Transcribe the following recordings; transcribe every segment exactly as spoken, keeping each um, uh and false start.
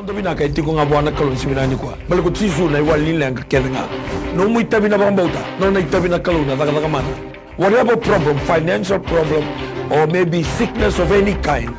Noda vinaka e tiko ga vua na Kalou ni siga vinaka nikua. Baleta ko Jisu na iwali ni leqa kece ga. Nomu itavi na vakabauta, nona itavi na Kalou na cakacaka mana. Whatever problem, financial problem, or maybe sickness of any kind,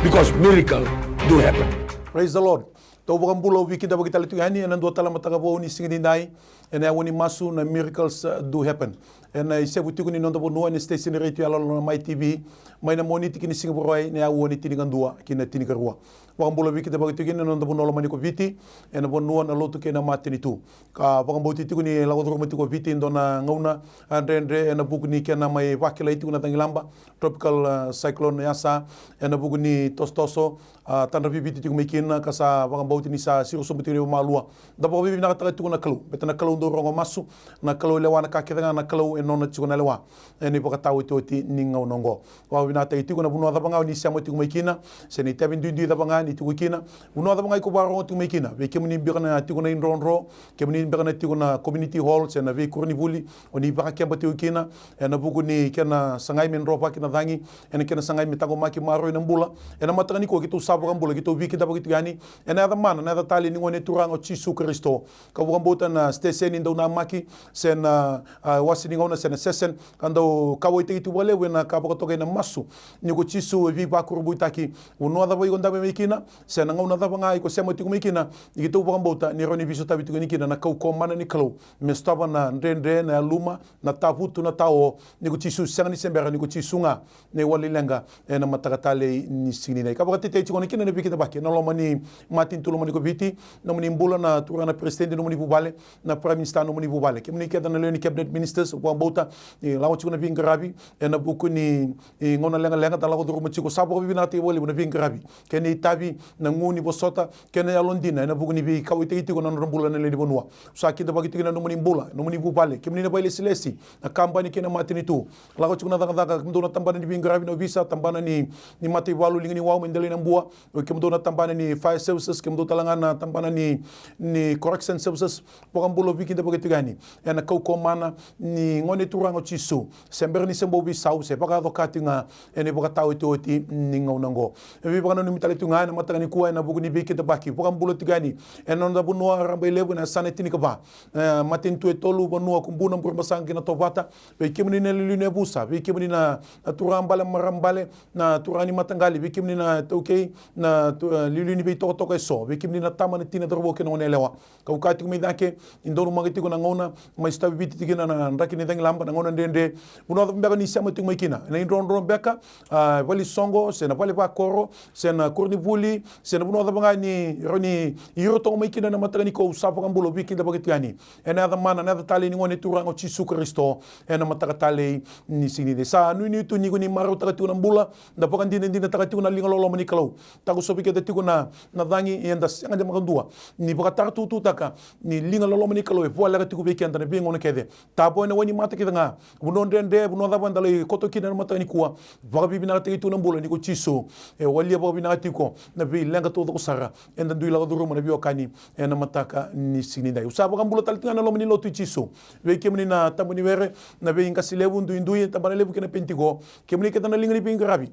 because miracle do happen. Praise the Lord. Tou vakabula, au veikidavaki tale tu yani ena dua tale mataka vou ni siga nidai, ena yaua ni masu na Miracles, uh, Do Happen. Ena isevu tiko ni noda vanua ena station retio yalololoma na Mai T V, mai na Moniti ki na Siga Vakarauwai, na yaua ni tinikadua ki na tinikarua. Vakabula veikidavaki tiko kina na noda vanua lomani ko Viti, ena vanua, na lotu kei na matanitu. Ka vakabauti tiko ni lako curuma tiko o Viti e dua na gauna, a, dredre ena vuku ni kena mai vakilai tiko na cagilaba, Tropical, a, Cyclone Yasa, ena vuku ni tosotoso, a, tadra viviti tiko mai kina, ka sa vakabauti ni sa siro sobu tiko ni vamalua. Da vakavinavinakataka tiko na Kalou, baleta na Kalou dau rogo masu, na Kalou e lewa na ka kece ga, na Kalou e nona tiko na lewa. Ena ivakataotioti ni gauna oqo. Vakavinavinakataki tiko na vanua cava ga o ni sema tiko mai kina, se na itavi duidui cava ga ni tiko kina, vanua cava ga iko vakarogo tiko mai kina, vei kemuni beka na tiko na idrodro, kemuni beka na tiko na community hall se na veikoronivuli o ni vakakeba tiko kina, ena vuku ni kena sagai me drovaki na cagi, ena kena sagai me taqomaki maroroi na bula. Ena mataka nikua keitou sa vakabula, keitou veikidavaki tiko yani ena yaca mana, na yaca talei ni Gone Turaga o Jisu Karisito. Ka vakabauta na siteseni dau namaki, se na, a, wase ni gauna, se na session, ka dau kauwaitaki tu vakalevu ena ka vakatokai na masu. Ni ko Jisu e veivakurabuitaki, vanua cava iko dabe mai kina, se na gauna cava ga iko sema tiko mai kina, ni keitou vakabauta ni rawa ni veisotavi tiko yani kina na kaukauwa mana ni Kalou me sotava na dredre, na yaluma, na tavutu, na tao. Ni ko Jisu sega ni se bera, ni ko Jisu ga na iwali leqa ena mataka talei ni siga nidai. Ka vakatetei tiko na kina na veikidavaki ena loma ni matanitu lomani ko Viti, nomuni bula na turaga na peresitedi, nomuni vuvale, na Prime Minister, nomuni vuvale, kemuni kece na lewe ni cabinet ministers, vakabauta ni lako tiko na veiqaravi ena vuku ni, e, gauna leqaleqa da lako curuma tiko. Sa vakavinavinakataki vakalevu na veiqaravi, kei na itavi, na gu ni vosota, kei na yalodina ena vuku ni veikauwaitaki tiko na nodra bula na lewe ni vanua. Sa kidavaki tiko na nomuni bula, nomuni vuvale, kemuni na vakailesilesi, na kabani kei na matanitu. Lako tiko na cakacaka, kemudou na tabana ni veiqaravi na ovisa, tabana ni, ni mataivalu, liga ni wau mai Delainabua, o kemudou na tabana ni fire services, kemudou tale ga na tabana ni, ni correction services. Vakabula, veikidavaki tiko yani ena kaukauwa mana ni Gone Turaga o Jisu. Se bera ni se bau veisau, se vakayaco ka tiko ga ena ivakataotioti ni gauna oqo. E veivakananumi tale tiko ga ena mataka nikua ena vuku ni veikidavaki. Vakabula tiko yani ena noda vanua rabailevu, ena yasana e tinikava, e, matanitu e tolu, vanua, Kubuna, Burebasaga kei na Tovata. Vei kemuni na iliuliu ni yavusa, vei kemuni na, na turaga bale, marama bale, na turaga ni mataqali, vei kemuni na taukei, na tu-, e, iliuliu ni veitokatoka eso, vei kemuni na tama, na tina, cauravou kei na goneyalewa. Kau kaya tiko mai cake ni donumaki tiko na gauna mai sotavi Viti tiko kina na draki ni cagilaba, na gauna dredre. Vanua cava beka ni sema tiko mai kina, ena idrodro beka, a, valesoqo, se na vale vakoro, se na koronivuli, se na vanua cava ga ni rawa ni iro toka mai kina ena mataka nikua, au sa vakabula, veikidavaki tiko yani ena yaca mana, na yaca talei ni Gone Turaga o Jisu Karisito, ena mataka talei ni siga nidai. Sa nuinui tu ni ko ni marautaka tiko na bula, da vakadinadinataka tiko na liga loloma ni Kalou. Takosovi keda tiko na, na cagi, ia eda sega ni makadua ni vakataratutu taka ni liga loloma ni Kalou e voleka tiko vei keda na veigauna kece. Tavo ena wainimata kece ga, vanua dredre, vanua cava eda lai koto kina ena mataka nikua. Vakavinavinakataki tu na bula ni ko Jisu e walia vakavinaka tiko na veileqa taucoko sara eda dui lako curuma na veiwekani ena mataka ni siga nidai. Au sa vakabula tale tiko ga na loma ni lotu i Jisu. Vei kemuni na Tabaniwere, na veiqase levu, duidui, Tabanalevu kei na Penitiko, kemuni kece na liga ni veiqaravi.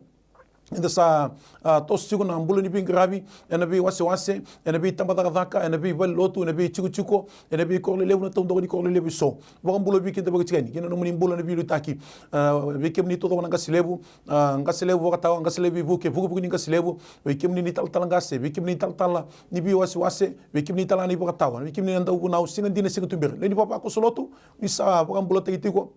Eda sa, a, toso tiko na bula ni veiqaravi ena veiwasewase, ena veitabacakacaka, ena veivalelotu, ena veitikotiko, ena veikoro lelevu, na taudoka ni koro lelevu eso. Vakabula, veikidavaki tiko yani kina nomuni bula na veiliutaki. A, vei kemuni taucoko na qase levu, a, qase levu vakatawa, qase levu ivuke, vukevuke ni qase levu, vei kemuni na italatala qase, vei kemuni na italatala ni veiwasewase, vei kemuni na italatala ni vakatawa, vei kemuni na dauvunau, siga dina, siga tuberi, lewe ni vavakoso lotu, ni sa vakabulataki tiko.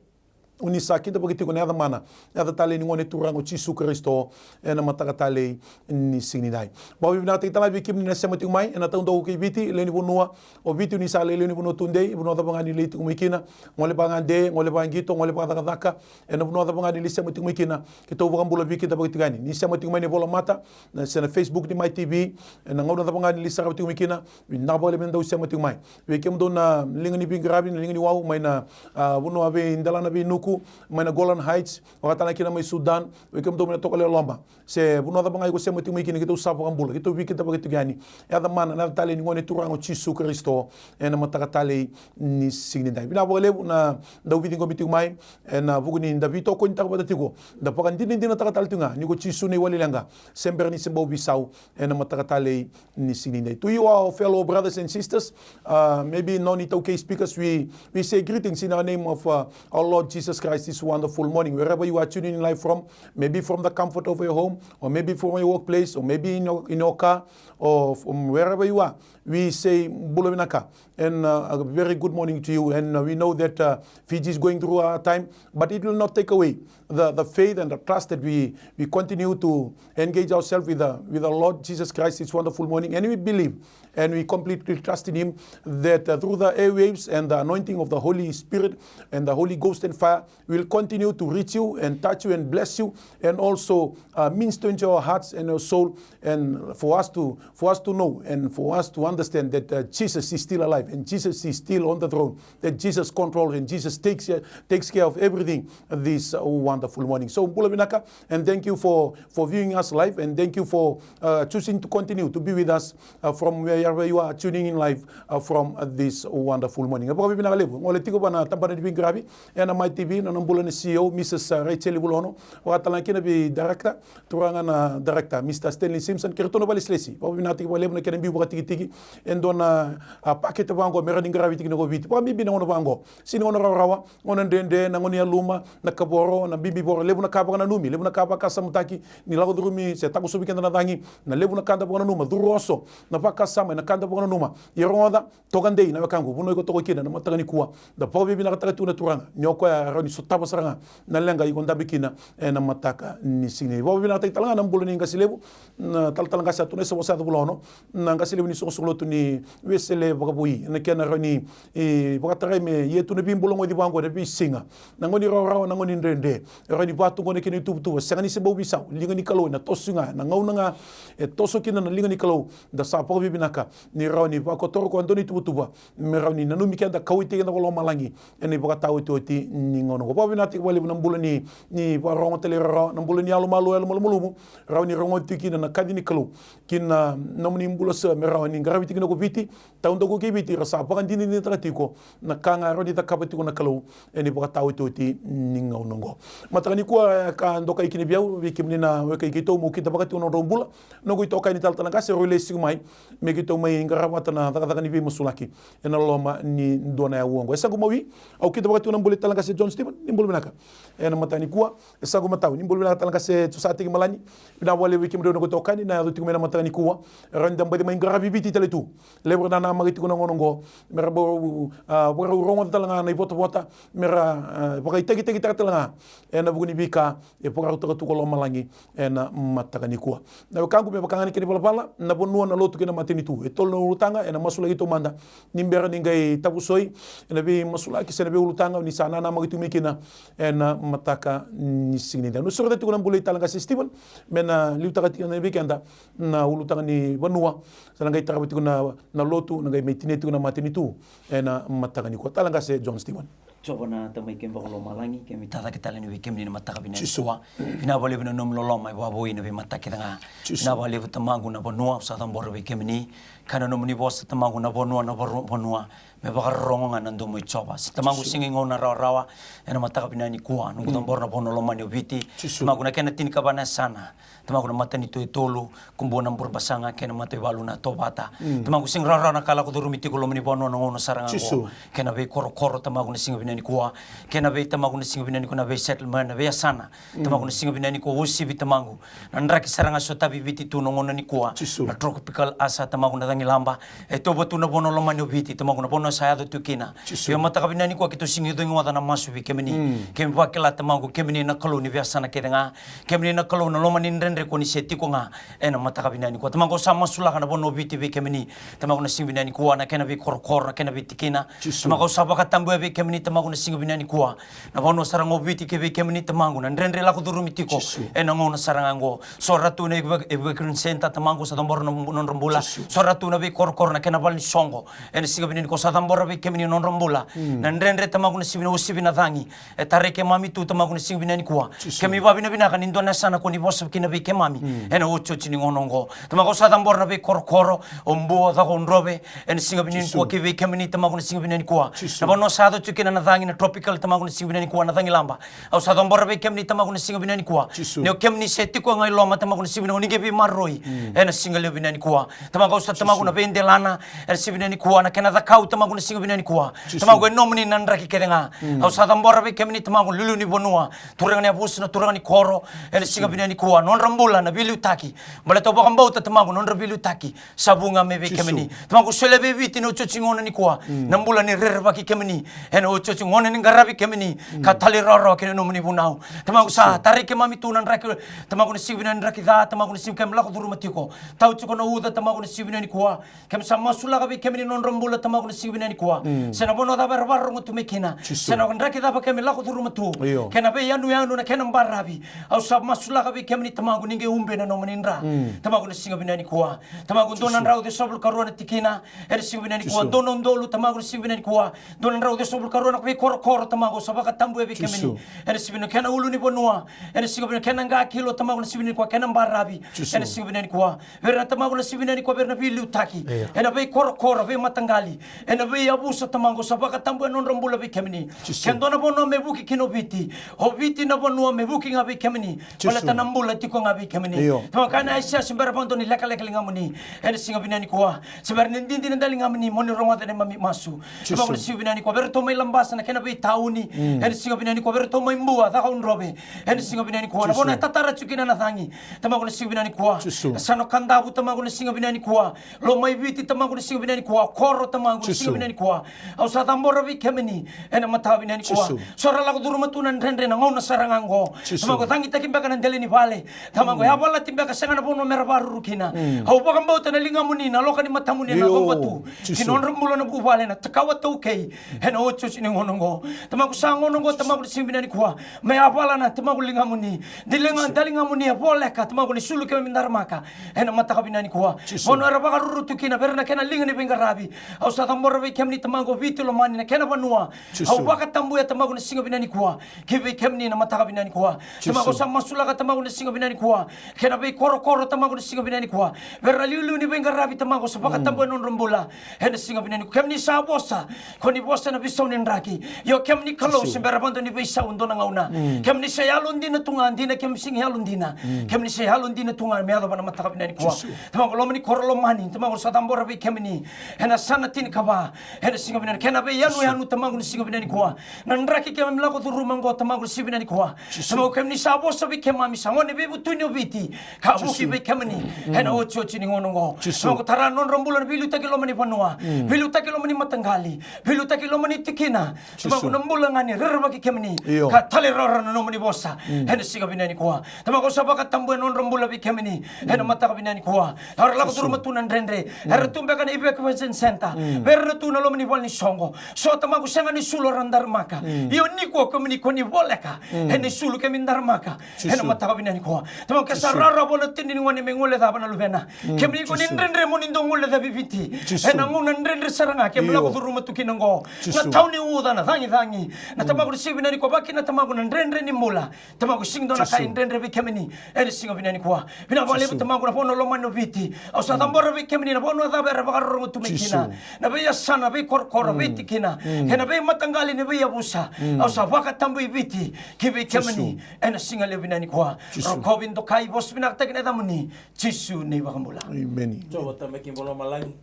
O ni sa kidavaki tiko na yaca mana, na yaca talei ni Gone Turaga o Jisu Karisito, ena mataka talei ni siga nidai. Vakavinavinakataki tale vei kemuni na sema tiko mai ena taudaku kei Viti, lewe ni vanua o Viti, o ni sa lai lewe ni vanua tudei, vanua cava ga ni lai tiko mai kina, gole vakagade, gole vakaqito, gole vakacakacaka, ena vanua cava ga ni lai sema tiko mai kina, keitou vakabula, veikidavaki tiko yani. Ni sema tiko mai na ivolamata, na, se na Facebook ni Mai T V, ena gauna cava ga ni lai sarava tiko mai kina, vinaka vakalevu na dau sema tiko mai. Vei kemudou na liga ni veiqaravi, na liga ni wau, mai na, a, vanua veidelana, veinuku, Ku, mai na Golan Heights, vakatale kina mai Sudan, vei kemudou mai na Tokalau e Loma. Se vanua cava ga iko sema tiko mai kina, keitou sa vakabula, keitou veikidavaki tiko yani. Yaca mana, na yaca talei ni Gone Turaga o Jisu Karisito, ena mataka talei ni siga nidai. Vinaka vakalevu na dau veiciqomi tiko mai, ena vuku ni da veitokonitaka vata tiko, da vakadinadinataka tale tiko ga ni ko Jisu na iwali leqa, se bera ni se bau veisau, ena mataka talei ni siga nidai. To you, our fellow brothers and sisters, uh, maybe non-iTaukei speakers, we, we say greetings in our name of, uh, our Lord Jesus Christ this wonderful morning. Wherever you are tuning in live from, maybe from the comfort of your home, or maybe from your workplace, or maybe in your, in your car, or from wherever you are, we say bula vinaka and, uh, a very good morning to you. And, uh, we know that, uh, Fiji is going through a time, but it will not take away the, the faith and the trust that we, we continue to engage ourselves with the, with the Lord Jesus Christ this wonderful morning. And we believe and we completely trust in Him that, uh, through the airwaves and the anointing of the Holy Spirit and the Holy Ghost and fire, will continue to reach you and touch you and bless you and also, uh, minister into your hearts and your soul, and for us to, for us to know and for us to understand that, uh, Jesus is still alive and Jesus is still on the throne, that Jesus controls and Jesus takes, uh, takes care of everything this, uh, wonderful morning. So, bula vinaka, and thank you for, for viewing us live, and thank you for, uh, choosing to continue to be with us, uh, from wherever you are tuning in live, uh, from, uh, this wonderful morning. E vakavinavinaka levu, gole tiko vua na tabana ni veiqaravi ena Mai T V, na nona bula na C E O, Mrs, uh, Rachel Vulono, vakatale ga kina vei director, turaga na director, Mr Stanley Simpson, kei ratou na vakalesilesi. Vakavinavinaka vakalevu na kena biu vakatikitiki e dua na, a, pakete vaqo me rawa ni qaravi tiko na ko Viti. Vakabibi na gauna vaqo, sega ni gauna rawarawa, gauna dredre, na gauna ni yaluma, na kavoro, na bibivoro, levu na ka vakananumi, levu na ka vakasamataki, ni lako curumi se takosovi keda na cagi, na levu na ka da vakananuma, curu oso na vakasama ena ka da vakananuma. Ia rogoca, toka dei na wekaqu, vanua iko toka kina na mataka nikua, da vakavinavinakataka tiko na Turaga ni o koya e rawa ni sotava sara ga na leqa iko dabe kina ena mataka ni siga. Vakavinavinakataki tale ga na bula ni qase levu, na talatala qase Atunai Savosayaco Vulono, na qase levu ni soqosoqo lotu ni Wesele Vakavoui, ena kena rawa ni, e, vakatarai me ia tu na veibulagoci vaqo ena veisiga, na gauna ni rawarawa, na gauna ni dredre, e rawa ni vatu qo na kena ituvatuva, sega ni se bau veisau, liga ni Kalou ena toso ga, na gauna ga e toso kina na liga ni Kalou. Da sa vakavinavinaka ni rawa ni vakotora ko e dua na ituvatuva me rawa ni nanumi keda, kauwaitaki keda ko lomalagi ena ivakataotioti ni gauna oqo. Vakavinavinakataki vakalevu na bula ni, ni vakarorogo tale rarawa, na bula ni yalomalua, yalomalumalumu, rawa ni rogoci tiko kina na kaci ni Kalou ki na nomuni bula sa me rawa ni qaravi tiko kina ko Viti, taudaku kei Viti, ra sa vakadinadinataka tiko na ka ga e rawa ni cakava tiko na Kalou ena ivakataotioti ni gauna oqo. Mataka nikua, e ka dokai kina vei au, vei kemuni na wekai keitou, meu kidavaka tiko na nodrau bula noqu itokani talatala qase, rau lesu tiko mai me keitou mai qarava vata na cakacaka ni veimasulaki ena loma ni dua na aua oqo. E saqu mawi, au kidavaka tiko na bula i talatala qase John Stephen. Ni bula vinaka ena mataka nikua. E saqu matau, ni bula vinaka talatala qase Josateki Malani. Vinaka vakalevu vei kemudou na noqu itokani na yaco tiko mai na mataka nikua. E rawa ni da baci mai qaravi Viti tale tu. Levu era nanamaki tiko na gauna oqo me ra bau, a, vakarau rogoca tale ga na ivotavota, me ra, a, vakaitakitaki tale ga ena vuku ni veika e vakarautaka tu ko lomalagi ena mataka nikua. Na wekaqu, me vaka ga na kena ivalavala, na vanua, na lotu kei na matanitu, e tolu na ulutaga ena masulaki taumada ni bera ni qai tavusoi ena veimasulaki se na veiulutaga ni sa nanamaki tu mai kina ena mataka ni siga nidai. Au sureta tiko na bula i talatala qase Stephen me na liutaka tiko vei keda na ulutaga ni vanua, sa na qai tarava tiko na, na lotu, na qai mai tinia tiko na matanitu ena mataka nikua. Talatala qase John Stephen. Jiova na Tamai keimami vakalomalagi, keimami tacake tale yani vei kemuni na mataka vinaka nikua. Vinaka vakalevu na nomu loloma e vakavoui ena veimataka kece ga. Vinaka vakalevu Tamaqu na vanua au sa cabora vei kemuni, ka na nomuni vosa Tamaqu, na vanua, na varu-, vanua me vakarorogo ga na domo i Jiova. Se Tamaqu, sega ni gauna rawarawa ena mataka vinaka nikua, noqu cabora na vanua lomani o Viti. Tamaqu, na kena tinikava na yasana, Tamaqu, na matanitu e tolu, Kubuna, Burebasaga kei na mataivalu na Tovata. Tamaqu, sega ni rawarawa na ka lako curumi tiko loma ni vanua na gauna sara ga oqo. Kei na veikorokoro Tamaqu na siga vinaka nikua, kei na vei Tamaqu na siga vinaka nikua na veisettlement, na veiyasana. Tamaqu, na siga vinaka nikua uasivi Tamaqu na draki sara ga sotavi Viti tu na gauna nikua. Na tropical asa Tamaqu na cagilaba e tauva tu na vanua lomani o Viti Tamaqu, na vanua sa yaco tu kina. Io mataka vinaka nikua keitou sega ni cogoca na masu vei kemuni. Keimami vakila Tamaqu kemuni na Kalou ni veiyasana kece ga. Kemuni na Kalou na loma ni dredre ko ni se tiko ga ena mataka vinaka nikua. Tamaqu au sa masulaka na vanua o Viti vei kemuni. Tamaqu na siga vinaka nikua na kena veikorokoro, na kena veitikina. Tamaqu au sa vakatabuya vei kemuni Tamaqu na siga vinaka nikua. Na vanua sara ga o Viti kei vei kemuni Tamaqu na dredre lako curumi tiko ena gauna sara ga oqo. So ra tu na evac-, evacuation center Tamaqu sa cabora na nodra bula. So ra tu na veikorokoro na kena vale ni soqo. Ena siga vinaka nikua sa cabora vei kemuni na nodra bula na dredre, Tamaqu, na siga vinaka, uasivi na cagi e tarai keimami tu, Tamaqu, na siga vinaka nikua. Keimami vakavinavinaka ni dua na yasana ko ni vosa kina vei keimami ena otioti ni gauna oqo. Tamaqu, au sa cabora na veikorokoro o Bua, Cakaudrove, ena siga vinaka nikua ki vei kemuni, Tamaqu, na siga vinaka nikua. Na vanua sa yaco tiko kina na cagi, na tropical, Tamaqu, na siga vinaka nikua, na cagilaba. Au sa cabora vei kemuni, Tamaqu, na siga vinaka nikua. Ni o kemuni se tiko ga i loma, Tamaqu, na siga vinaka nikua, ni qai veimaroroi ena siga levu vinaka nikua. Tamaqu, au sa, Tamaqu, na veidelana ena siga vinaka nikua, na kena cakau, Tamaqu, na siga vinaka nikua. Tamaqu, e nomuni na draki kece ga. Au sa cabora vei kemuni, Tamaqu, na iliuliu ni vanua, turaga ni yavusa, na turaga ni koro, ena siga vinaka nikua, nodra bula, na veiliutaki. Baleta au vakabauta, Tamaqu, nodra veiliutaki sa vu ga mai vei kemuni. Tamaqu, solia vei Viti na otioti ni gauna nikua na bula ni rerevaki kemuni ena otioti ni gauna ni qaravi kemuni ka talairawarawa ki na nomuni vunau. Tamaqu, sa tarai keimami tu na draki, Tamaqu, na siga vinaka, draki ca, Tamaqu, na siga keimami lako curuma tiko. Tau tiko na uca, Tamaqu, na siga vinaka nikua. Keimami sa masulaka vei kemuni na nodra bula, Tamaqu, na siga vinaka nikua. Se na vanua cava era vakarorogo tu mai kina, se na draki cava keimami lako curuma tu, kei na veiyanuyanu, na kena baravi, au sa masulaka vei kemuni, Tamaqu, ni qai ubi na nomuni dra, Tamaqu, na siga vinaka nikua. Tamaqu, dua na drau ciwasagavulu ka rua na tikina ena siga vinaka nikua, dua na udolu, Tamaqu, na siga vinaka nikua, dua na drau ciwasagavulu ka rua na veikorokoro, Tamaqu, au sa vakatabuya vei kemuni ena siga vinaka nikua, kei na ulunivanua ena siga vinaka nikua, kei na qakilo, Tamaqu, na siga vinaka nikua, kei na baravi ena siga vinaka nikua. Vei ira na, Tamaqu, na siga vinaka nikua, vei ira na veiliutaki ena veikorokoro, veimataqali, ena veiyavusa, Tamaqu, au sa vakatabuya na nodra bula vei kemuni. Ke dua na vanua me vuki kina o Viti, o Viti na vanua me vuki ga vei kemuni. Baleta na bula tiko ga vei kemuni. Tamaqu, kaya na Aisea, se bera vakadua ni lekaleka ligamuni ena siga vinaka nikua, se bera ni didi na daligamuni mo ni rogoca na neimami masu. Tamaqu, na siga vinaka nikua, vei iratou mai Labasa, na kena veitauni ena siga vinaka nikua, vei iratou mai Bua, Cakaudrove, ena siga vinaka nikua, na vanua e tatara tiko kina na cagi, Tamaqu, na siga vinaka nikua. Yasana o Kadavu, Tamaqu, na siga vinaka nikua. Lomaiviti, Tamaqu, na siga vinaka nikua. Koro, Tamaqu, na siga vinaka nikua. Au sa cabora vei kemuni ena mataka vinaka nikua. So era lako curuma tu na dredre na gauna sara ga oqo. Tamaqu, cagitaki beka na dela ni vale. Tamaqu, yavalati beka, sega na vanua mera vakaruru kina. Au vakabauta na ligamuni, na loka ni matamuni ena vakabatu ki na nodra bula na vuvale, na kawa taukei ena otioti ni gauna oqo. Tamaqu, sa gauna oqo, Tamaqu, na siga vinaka nikua, me yavala na, Tamaqu, ligamuni. Daliga, daligamuni e voleka, Tamaqu, ni sulu keimami daramaka ena mataka vinaka nikua. Vanua era vakaruru tu kina, vei ira na kena liga ni veiqaravi, au sa cabora vei kemuni, Tamaqu, o Viti lomani, na kena vanua. Au vakatabuya, Tamaqu, na siga vinaka nikua ki vei kemuni na mataka vinaka nikua. Tamaqu, au sa masulaka, Tamaqu, na siga vinaka nikua, kei na veikorokoro, Tamaqu, na siga vinaka nikua. Vei ira na iliuliu ni veiqaravi, Tamaqu, au sa vakatabuya na nodra bula ena siga vinaka nikua. Kemuni sa vosa, ko ni vosa ena veisau ni draki. Io, kemuni Kalou, se bera vakadua ni veisau e dua na gauna. Kemuni sa yalodina tu ga, dina keimami sega ni yalodina. Kemuni sa yalodina tu ga me yacova na mataka vinaka nikua. Tamaqu, loma ni koro lomani, Tamaqu, au sa cabora vei kemuni ena yasana tinikava ena siga vinaka nikua, kei na veiyanuyanu, Tamaqu, na siga vinaka nikua. Na draki keimami lako curuma oqo, Tamaqu, na siga vinaka nikua. Tamaqu, kemuni sa vosa vei keimami, sa gone veivutuni o Viti ka vuki vei kemuni ena otioti ni gauna oqo. Tamaqu, tara na nodra bula na veiliutaki loma ni vanua, veiliutaki loma ni mataqali, veiliutaki loma ni tikina. Tamaqu, na bula ga ni rerevaki kemuni ka talairawarawa na nomuni vosa ena siga vinaka nikua. Tamaqu, au sa vakatabuya na nodra bula vei kemuni ena mataka vinaka nikua. Era lako curuma tu na dredre, era tu beka na evacuation center, vei ira na tu na loma ni vale ni soqo. So, Tamaqu, sega ni sulu era daramaka. Io, nikua kemuni ko ni voleka ena isulu keimami daramaka ena mataka vinaka nikua. Tamaqu, ke sa rawarawa vua na tini ni gone me guilecava na luvena, kemuni ko ni dredre mo ni dau guilecavi Viti ena gauna dredre sara ga keimami lako curuma tu kina oqo. Na tau ni uca, na cagicagi, na, Tamaqu, na siga vinaka nikua, vaka kina, Tamaqu, na dredre ni bula. Tamaqu, sega ni dua na ka e dredre vei kemuni ena siga vinaka nikua. Vinaka vakalevu, Tamaqu, na vanua lomani o Viti. Au sa cabora vei kemuni na vanua cava era vakarorogo tu mai kina, na veiyasana, veikorokoro, veitikina, kei na veimataqali ni veiyavusa. Au sa vakatabuya Viti ki vei kemuni ena siga levu vinaka nikua. Rokovi, dokai, vosa vinakataki na yacamuni, Jisu na iVakabula. Emeni. Jiova, Tamai keimami vakalomalagi,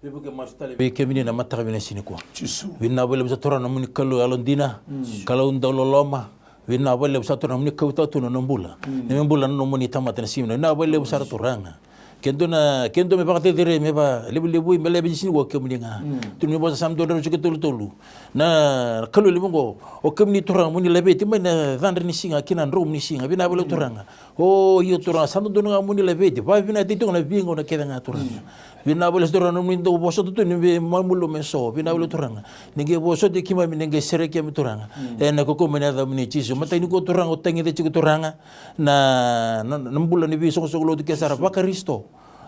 veivuke masu tale vei kemuni na mataka vinaka siga nikua. Vinaka vakalevu sara, Turaga, na nomuni Kalou yalodina, Kalou dau loloma. Vinaka vakalevu sara, Turaga, na nomuni kauta tu na nona bula, na nona bula na nomuni tamata na siga nikua. Vinaka vakalevu sara, Turaga. Ke dua na, ke dua me vakacerecerei, me vakalevulevui, me laivi siga nikua, kemuni ga. Tukuni vosa Same dua na drau tikina tolu tolu. Na Kalou levu oqo, o kemuni, Turaga, mo ni laveti mai na cadra ni siga ki na dromuni siga. Vinaka vakalevu, Turaga. O, io, Turaga, sa dodonu ga mo ni laveti. Vakavinakataki tiko na veigauna kece ga, Turaga. Vinaka vakalevu, Turaga, na nomuni dau vosota tu ni veimalumalumu eso. Vinaka vakalevu, Turaga. Ni qai vosoti keimami, ni qai sereki keimami, Turaga. Ena kaukaua ni yacamuni, Jisu. Matai nikua, Turaga, au tagica tiko, Turaga, na, na, na bula ni veisoqosoqo lotu kece sara vaKarisito.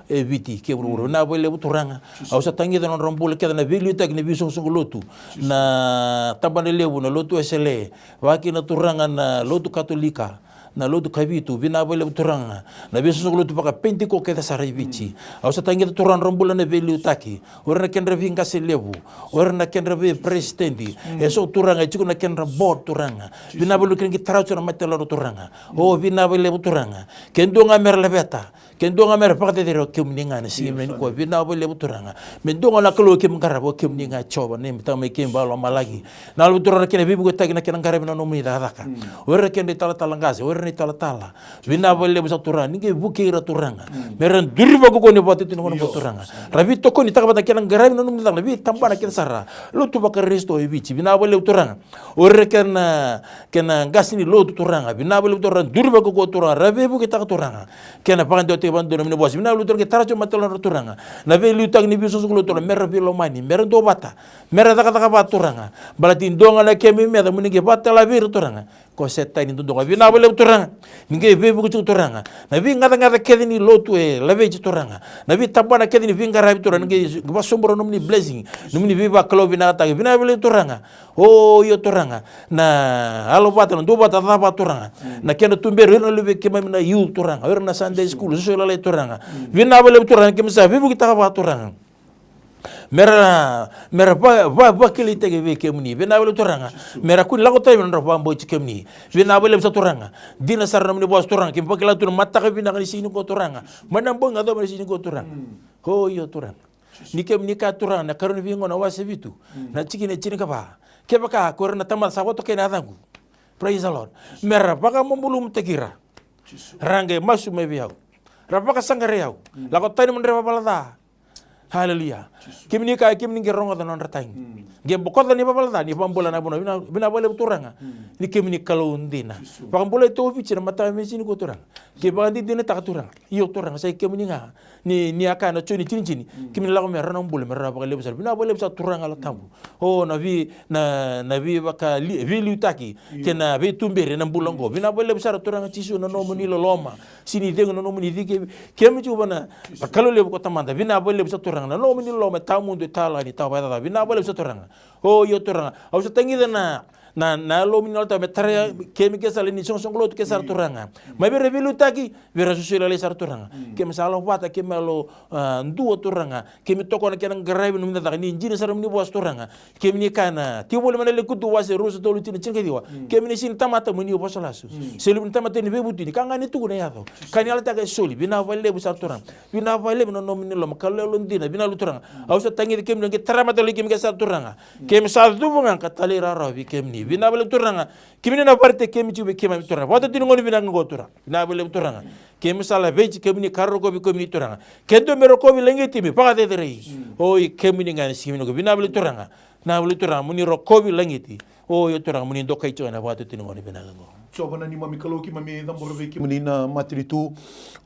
e Viti kei vuravura. Vinaka vakalevu Turaga. Au sa tagica na nodra bula kece na veiliutaki ni veisoqosoqo lotu, na tabana levu, na lotu Wesele, vakakina Turaga na lotu Katolika, na lotu Kavitu. Vinaka vakalevu Turaga, na veisoqosoqo lotu vakaPenitiko kece sara e Viti. Au sa tagica Turaga na nodra bula na veiliutaki, o ira na kedra veiqase levu, o ira na kedra veiperesitedi, eso Turaga e tiko na kedra board Turaga. Vinaka vakalevu, kena qai tara oti na mataivalu Turaga. O vinaka vakalevu Turaga. Ke dua ga mera laveta, ke dua ga mera vakacecere, o kemuni ga ena siga vinaka nikua. Vinaka vakalevu Turaga. Me dua ga na Kalou keimami qarava, o kemuni ga Jiova, neimami Tamai, keimami vakalomalagi. Na Kalou Turaga, na kena veivuketaki, na kena qaravi na nomuni cakacaka. O ira na kedra italatala qase, o ira na italatala. Vinaka vakalevu sara Turaga, ni qai vukei ira Turaga. Mera duri vakakua ni vakatutuni gona mo Turaga. Ra veitokonitaka vata na kena qaravi na nomuni cakacaka, na veitabana kece sara. Lotu vaKarisito e Viti. Vinaka vakalevu Turaga. O ira kei na, kei na qase ni lotu Turaga. Vinaka vakalevu Turaga, duri vakakua Turaga, ra veivuketaka Turaga. Kei na vakadewataki vakadua na nomuni vosa. Vinaka vakalevu Turaga, qai tara oti na mataivalu Turaga. Na veiliutaki ni veisoqosoqo lotu Turaga, mera veilomani, mera duavata, mera cakacaka vata Turaga. Baleta ni dua ga na kemu meca mo ni qai vakatala vei ira Turaga, ko Setani dodonu ga. Vinaka vakalevu Turaga. Ni qai veivuke tiko Turaga na veigacagaca kece ni lotu e laveti Turaga, na veitabana kece ni veiqaravi Turaga, ni qai vakasobura na nomuni blessing, nomuni veivakalougatataki vinakataki. Vinaka vakalevu Turaga. O io Turaga, na yalovata, na duavata, cakacaka vata Turaga. Na kena tuberi, o ira na luvei keimami na youth Turaga, o ira na Sunday school, soso lalai Turaga. Vinaka vakalevu Turaga, keimami sa veivuketaka vata Turaga. Mera, mera va, va, vakilaitaki vei kemuni. Vinaka vakalevu Turaga. Mera kua ni lako tani mai na nodra vakabauti kemuni. Vinaka vakalevu sara Turaga. Dina sara na nomuni vosa Turaga. Keimami vakila tu na mataka vinaka ni siga nikua Turaga. Mai na bogi ka yacova na siga nikua Turaga. O io Turaga. Ni kemuni kaya Turaga, na ikarua ni Veigauna wase vitu, na tikina e tinikava. Kevaka ko ira na tamata sa vakatokai na yacaqu. Praise the Lord. Mera vakamalumalumutaki ira. Ra qai masu mai vei au. Ra vakasaqarai au. Lako tani mai na nodra ivalavala ca. Haleluya. Kemuni kaya, kemuni qai rogoca na nodra tagi. Qai bokoca na ivalavala ca, ni vakabula na vanua. Vinaka, vinaka vakalevu Turaga. Ni kemuni Kalou dina. Vakabulai Tui Viti ena mataka ni siga nikua Turaga. Ke vakadinadinataka Turaga. Io Turaga, sa i kemuni ga. Ni, ni a kaya na Joni tinitini. Kemuni lako mai, rau na bula, me rau vakalevu sara. Vinaka vakalevu sara Turaga Yalo Tabu. O na vei, na, na veivaka li, veiliutaki kei na veituberi ena bula oqo. Vinaka vakalevu sara Turaga Jisu na nomuni loloma. Sega ni cegu na nomuni dikevi. Kemuni tiko vua na Kalou levu ko Tamada. Vinaka vakalevu sara Turaga na nomuni loloma e tawamudu, e tawa ni tawa vakacaca. Vinaka vakalevu sara Turaga. O io Turaga, au sa tagica na, na, na Yalomuni na Yalo Tabu me tarai keimami kece sara lewe ni soqosoqo lotu kece sara Turaga. Mai vei ira veiliutaki, vei ira soso lalai sara Turaga. Keimami sa yalovata, keimami yalo, a, dua Turaga. Keimami tokona na kena qaravi na nomuni cakacaka, ni dina sara na nomuni vosa Turaga. Kemuni kaya na, tiko voli mai na Lekutu wase ruasagavulu ka tolu, tikina tinikaciwa. Kemuni sega ni tamata mo ni vosa lasu. Se luve ni tamata ni veivutuni, ka ga ni tukuna e yaco. Ka ni yalataka e soli, vinaka vakalevu sara Turaga. Vinaka vakalevu na nomuni loloma, Kalou yalodina, vinaka vakalevu Turaga. Au sa tagica kemuni, qai tara mataivalu i kemuni kece sara Turaga. Keimami sa cuva ga ka talairawarawa vei kemuni. Vinaka vakalevu Turaga. Kemuni na vakaraitaki kemuni tiko vei keimami Turaga. Vakatutuni gone vinaka oqo Turaga. Vinaka vakalevu Turaga. Keimami sa laveti kemuni ka rokovi kemuni Turaga. Ke dua me rokovi, lagiti, me vakacerecerei. O i kemuni ga ena siga vinaka oqo. Vinaka vakalevu Turaga. Vinaka vakalevu Turaga, mo ni rokovi, lagiti. O io Turaga, mo ni dokai tiko ena vakatutuni gone vinaka oqo. Jiova na neimami Kalou, keimami cabora vei kemuni na matanitu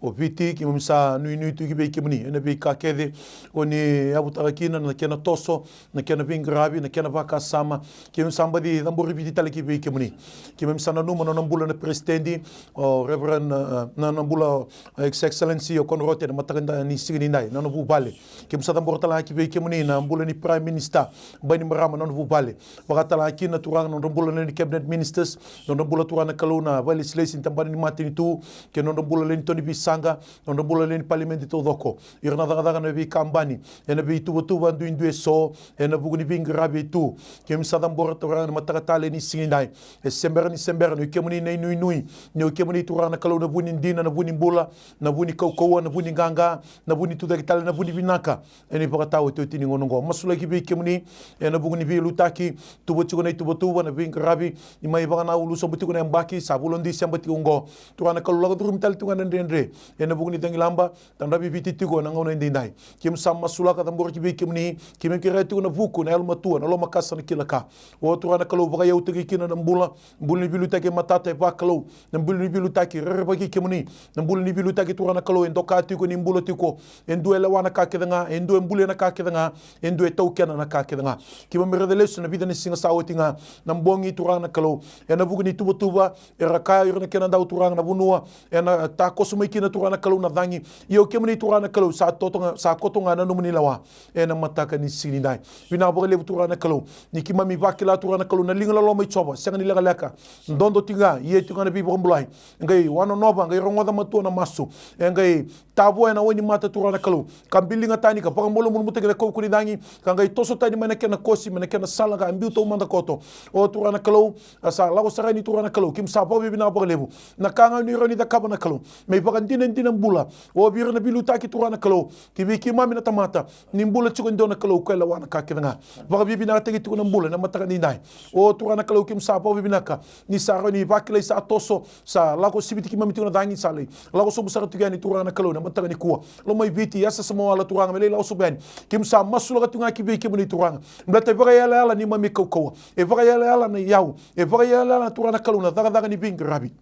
o Viti, keimami sa nuinui tu ki vei kemuni ena veika kece o ni yavutaka kina, na kena toso, na kena veiqaravi, na kena vakasama. Keimami sa baci cabori Viti tale ki vei kemuni. Keimami sa nanuma na nona bula na Peresitedi, o Reverend, e, na nona bula, e, His Excellency o Konrote, ena mataka ni siga nidai, na nona vuvale. Keimami sa cabora tale ga ki vei kemuni na bula ni Prime Minister, Bainimarama, na nona vuvale. Vaka tale ga kina Turaga na nodra bula lewe ni Cabinet Ministers, na nodra bula Turaga na Kalou na vakailesilesi ni tabana ni matanitu, kei na nodra bula lewe ni to ni veisaqa, na nodra bula lewe ni Palimedi taucoko. Ira na cakacaka ena veikabani, ena veituvatuva duidui eso, ena vuku ni veiqaravi e tu. Keimami sa cabora Turaga na mataka talei ni siga nidai. E se bera ni se bera ni o kemuni na inuinui, ni o kemuni Turaga na Kalou na vu ni dina, na vu ni bula, na vu ni kaukauwa, na vu ni qaqa, na vu ni tucake tale, na vu ni vinaka. Ena ivakataotioti ni gauna oqo. Masulaki vei kemuni ena vuku ni veiliutaki, tuva tiko na ituvatuva, na veiqaravi, ni mai vakanau sobu tiko na yabaki, sa vula o Tiseba tiko oqo. Turaga na Kalou, lako curumi tale tiko ga na dredre ena vuku ni cagilaba, tadravi Viti tiko ena gauna edaidai. Keimami sa masulaka, cabora ki vei kemuni, keimami kerea tiko na vuku, na yalomatua, na lomakasa, na kila ka. O Turaga na Kalou, vakaiyautaki kina na bula, bula ni veiliutaki e matata, e vakalou, na bula ni veiliutaki e rerevaki kemuni, na bula ni veiliutaki Turaga na Kalou e doka tiko ni bula tiko, e dua e lewa na ka kece ga, e dua e bulia na ka kece ga, e dua e taukena na ka kece ga. Keimami raica lesu na vica na siga sa oti ga, na bogi Turaga na Kalou, ena vuku ni tuvatuva, Era kaya ira na kena dau, Turaga, na vanua ena takoso mai kina, Turaga na Kalou, na cagi. Ia o kemuni, Turaga na Kalou, sa koto ga, sa koto ga na nomuni lewa ena mataka ni siga nidai. Vinaka vakalevu, Turaga na Kalou, ni keimami vakila, Turaga na Kalou, na liga loloma i Jiova sega ni lekaleka, dodo tiko ga, ia tiko ga na veivakabulai. E qai wanonova, qai rogoca matua na masu. E qai tavoya na wainimata, Turaga na Kalou, ka biliga tani, ka vakamalumalumutaki na kaukaua ni cagi, ka qai toso tani mai na kena kosi, mai na kena sala, ka biu taumada koto. O Turaga na Kalou, a sa lako sara yani, Turaga na Kalou, keimami sa vakavinavinaka vakalevu. Na ka ga o ni rawa ni cakava, na Kalou, me ivakadinadina bula o vei ira na veiliutaki, Turaga na Kalou, ki vei keimami na tamata, ni bula tiko e dua, na Kalou, ko e lewa na ka kece ga. Vakavinavinakataki tiko na bula ena mataka nidai. O Turaga na Kalou, keimami sa vakavinavinaka ni sa rawa ni vakilai, sa toso, sa lako siviti keimami tiko na cagi, sa lai lako sobu sara tiko yani, Turaga na Kalou, na mataka nikua. Loma i Viti, yasayasa mo wala, Turaga, me lai lako sobu yani. Keimami sa masulaka tiko ga ki vei kemuni, Turaga, baleta e vakaiyalayala neimami kaukauwa, e vakaiyalayala na iyau, e vakaiyalayala, Turaga na Kalou, na cakacaka ni veiqaravi.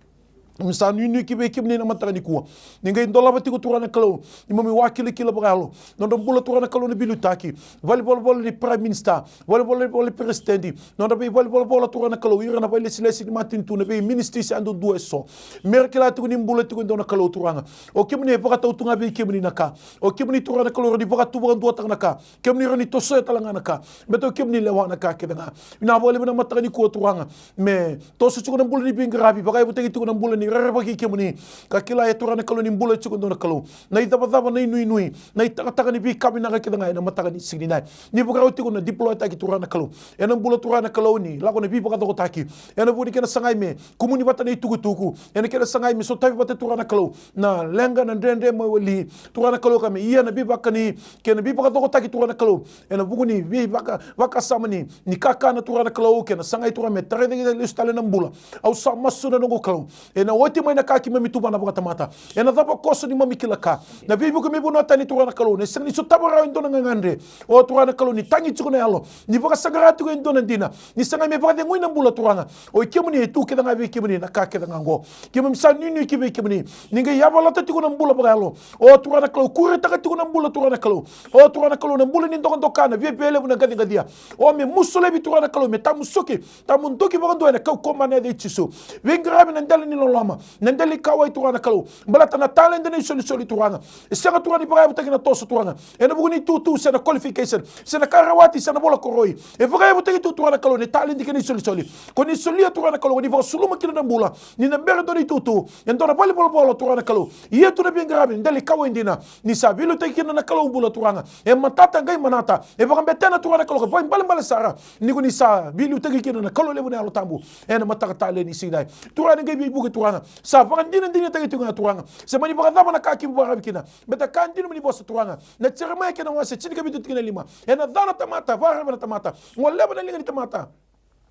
Keimami sa nuinui ki vei kemuni na mataka nikua, ni qai dolava tiko, Turaga na Kalou, neimami wakilakila vakayalo, nodra bula, Turaga na Kalou, na veiliutaki, valenivolavola ni Prime Minister, valenivolavola ni Peresitedi, nodra veivalenivolavola, Turaga na Kalou, ira na veilesilesi ni matanitu, na veiministries yadudua eso. Me ra kila tiko ni bula tiko e dua, na Kalou, Turaga, o kemuni e vakatau tu ga vei kemuni na ka. O kemuni, Turaga na Kalou, rawa ni vakatu vakaduataka na ka. Kemuni rawa ni tosoya tale ga na ka, baleta o kemuni lewa na ka kece ga. Vinaka vakalevu na mataka nikua, Turaga, me toso tiko na bula ni veiqaravi, vakayavutaki tiko na bula ni rerevaki kemuni, ka kila, e Turaga na Kalou, ni bula tiko e dua, na Kalou, na icavacava, na inuinui, na itakataka ni veika vinaka kece ga ena mataka ni siga nidai. Ni vakarau tiko na deploytaki, Turaga na Kalou, ena bula, Turaga na Kalou, ni lako na veivakacokotaki, ena vuku ni kena sagai me kumuni vata na itukutuku, ena kena sagai me sotavi vata, Turaga na Kalou, na leqa, na dredre mai wali, Turaga na Kalou, ka me ia na veivakani kei na veivakacokotaki, Turaga na Kalou, ena vuku ni veivaka, vakasama ni, ni kakana, Turaga na Kalou, kei na sagai, Turaga, me tarai cake lesu tale na bula. Au sa masu, na noqu Kalou, ena oti mai na ka keimami tuvana vakatamata, ena cava koso neimami kila ka, na veivuke me vanua tani, Turaga na Kalou, ni sega ni sotava rawa e dua na gagadre. O Turaga na Kalou, ni tagi tiko na yalo, ni vakasaqara tiko e dua na dina, ni sagai me vakacegui na bula, Turaga. O i kemuni, e tu kece ga vei kemuni na ka kece ga oqo. Keimami sa nuinui ki vei kemuni, ni qai yavalata tiko na bula vakayalo. O Turaga na Kalou, kuretaka tiko na bula, Turaga na Kalou. O Turaga na Kalou, na bula ni dokadoka, na viavialevu, na qaciqacia, o me musu laivi, Turaga na Kalou, me tamusuki, tamuduki vakadua ena kaukauwa mana ni yaca i Jisu. Veiqaravi na dela ni loloma, na dela ni kauwai, Turaga na Kalou, baleta na taledi, na isolisoli, Turaga, e sega, Turaga, ni vakayavutaki na toso, Turaga, ena vuku ni itutu se na qualification, se na ka rawati, se na vola koroi. E vakayavutaki tu, Turaga na Kalou, na taledi kei na isolisoli. Ko ni solia, Turaga na Kalou, ko ni vakasuluma kina na bula, ni na bera e dua na itutu, e dua na valenivolavola, Turaga na Kalou, ia tu na veiqaravi, na dela ni kauwai dina, ni sa veiliutaki kina na Kalou bula, Turaga. E matata, qai manata, e vakabetena, Turaga na Kalou, ka vakaibalebale sara ni ko ni sa veiliutaki kina na Kalou levu, na Yalo Tabu, ena mataka talei ni siga nidai. Turaga, ni qai veivuke, Turaga, sa vakadinadinataki tiko ga, Turaga, se mani vakacava na ka keimami vakararavi kina. Baleta e kaya dina na nomuni vosa, Turaga, na Jeremaia kei na wase tinikavitu, tikina e lima: Ena ca na tamata vakararavi na tamata, goleva na liga ni tamata,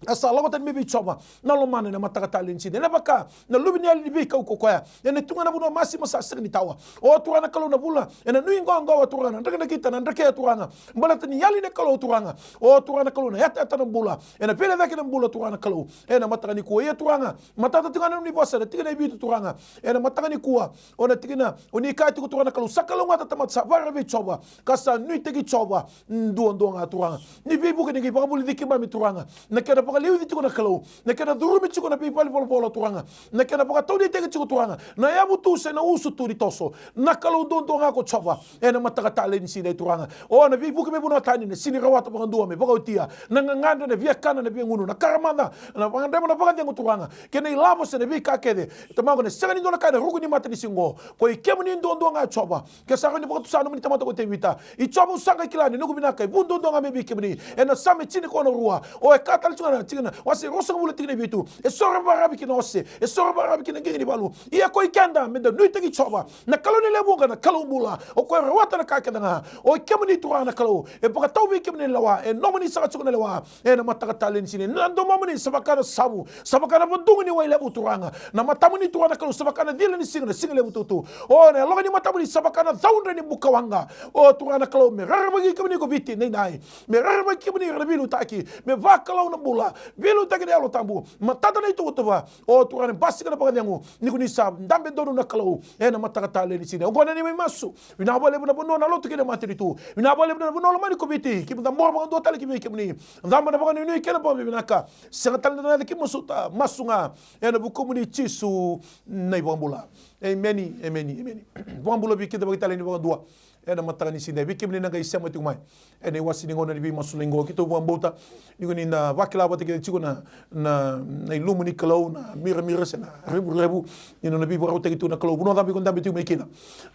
a sa lako tani mai vei Jiova na lomana ena mataka talei ni siga nidai. Ena vaka na luveniyali ni veikau ko koya, ena tu ga na vanua masima sa sega ni tawa. O Turaga na Kalou, na vula ena nuiqawaqawa, Turaga, na drakidrakita, na drakeya, Turaga, baleta ni yali na Kalou, Turaga. O Turaga na Kalou, na yatatata na bula, ena veilecayaki na bula, Turaga na Kalou, ena mataka nikua. Ia, Turaga, matata tiko ga na nomuni vosa ena tikina e vitu, Turaga, ena mataka nikua. O na tikina, o ni kaya tiko, Turaga na Kalou, sa kalougata na tamata sa vakararavi vei Jiova, ka sa nuitaki Jiova duadua ga, Turaga. Ni veivuke, ni qai vakavulici keimami, Turaga, na kena vakaliuci tiko na Kalou, na kena curumi tiko na veivalevolavola, Turaga, na kena vakataudeitaki tiko, Turaga, na yavu tu se na usu tu ni toso. Na Kalou duadua ga ko Jiova, ena mataka talei ni siga nidai, Turaga. O na veivuke me vanua tani, na sega ni rawata vakadua me vakaotia na gagadre, na viakana, na viagunu, na karamaca, na vakadrema, na vakacegu, Turaga, kei na ilavo se na veika kece, Tamaqu, na sega ni dua na ka ena ruku ni matanisiga oqo. Ko i kemuni duadua ga, Jiova. Ke sa rawa ni vakatusa na nomuni tamata ko Tevita, i Jiova, au sa qai kila ni noqu vinaka e vu duadua ga mai vei kemuni. Ena Same tinikaono, rua, o e kaya tale tiko ga na tikina, wase ruasagavulu, tikina e vitu: E so era vakararavi ki na ose, e so era vakararavi ki na qiqi ni valu. Ia ko i keda, meda nuitaki Jiova, na Kalou ni lewe vuqa, na Kalou bula, o koya e rawata na ka kece ga. O i kemuni, Turaga na Kalou, e vakatau vei kemuni na lewa, e nomuni saka tiko na lewa ena mataka talei ni siga nidai. Na domomuni sa vaka na savu, sa vaka na vadugu ni wai levu, Turaga. Na matamuni, Turaga na Kalou, sa vaka na cila ni siga, na siga levu tutu. O na yaloka ni matamuni sa vaka na caudre ni bukawaqa. O Turaga na Kalou, me rerevaki kemuni ko Viti edaidai. Me rerevaki kemuni ira na veiliutaki. Me vakalou na bula. Veiliutaki na Yalo Tabu. Matata na ituvatuva. O Turaga, basika na vakacegu. Ni ko ni sa dabe donu na Kalou ena mataka talei ni siga. Oqo na neimami masu. Vinaka vakalevu na vanua na lotu kei na matanitu. Vinaka vakalevu na vanua lomani ko Viti. Keimami cabora vakadua tale ki vei kemuni. Caba na vakanuinui kei na vakavinavinaka. Sega tale ni dua na yaca keimami masuta, masu ga ena vukumuni Jisu na iVakabula. Emeni, emeni, emeni. Vakabula vei keda vakatalei ni vakadua ena mataka ni siga. Vei kemuni na qai sema tiko mai ena iwase ni gauna ni veimasulaki oqo, keitou vakabauta ni ko ni na vakila vata kece tiko na, na, na ilumu ni Kalou, na miramira se na revurevu ni nona veivakarautaki tu na Kalou. Vanua cava iko dabe tiko mai kina,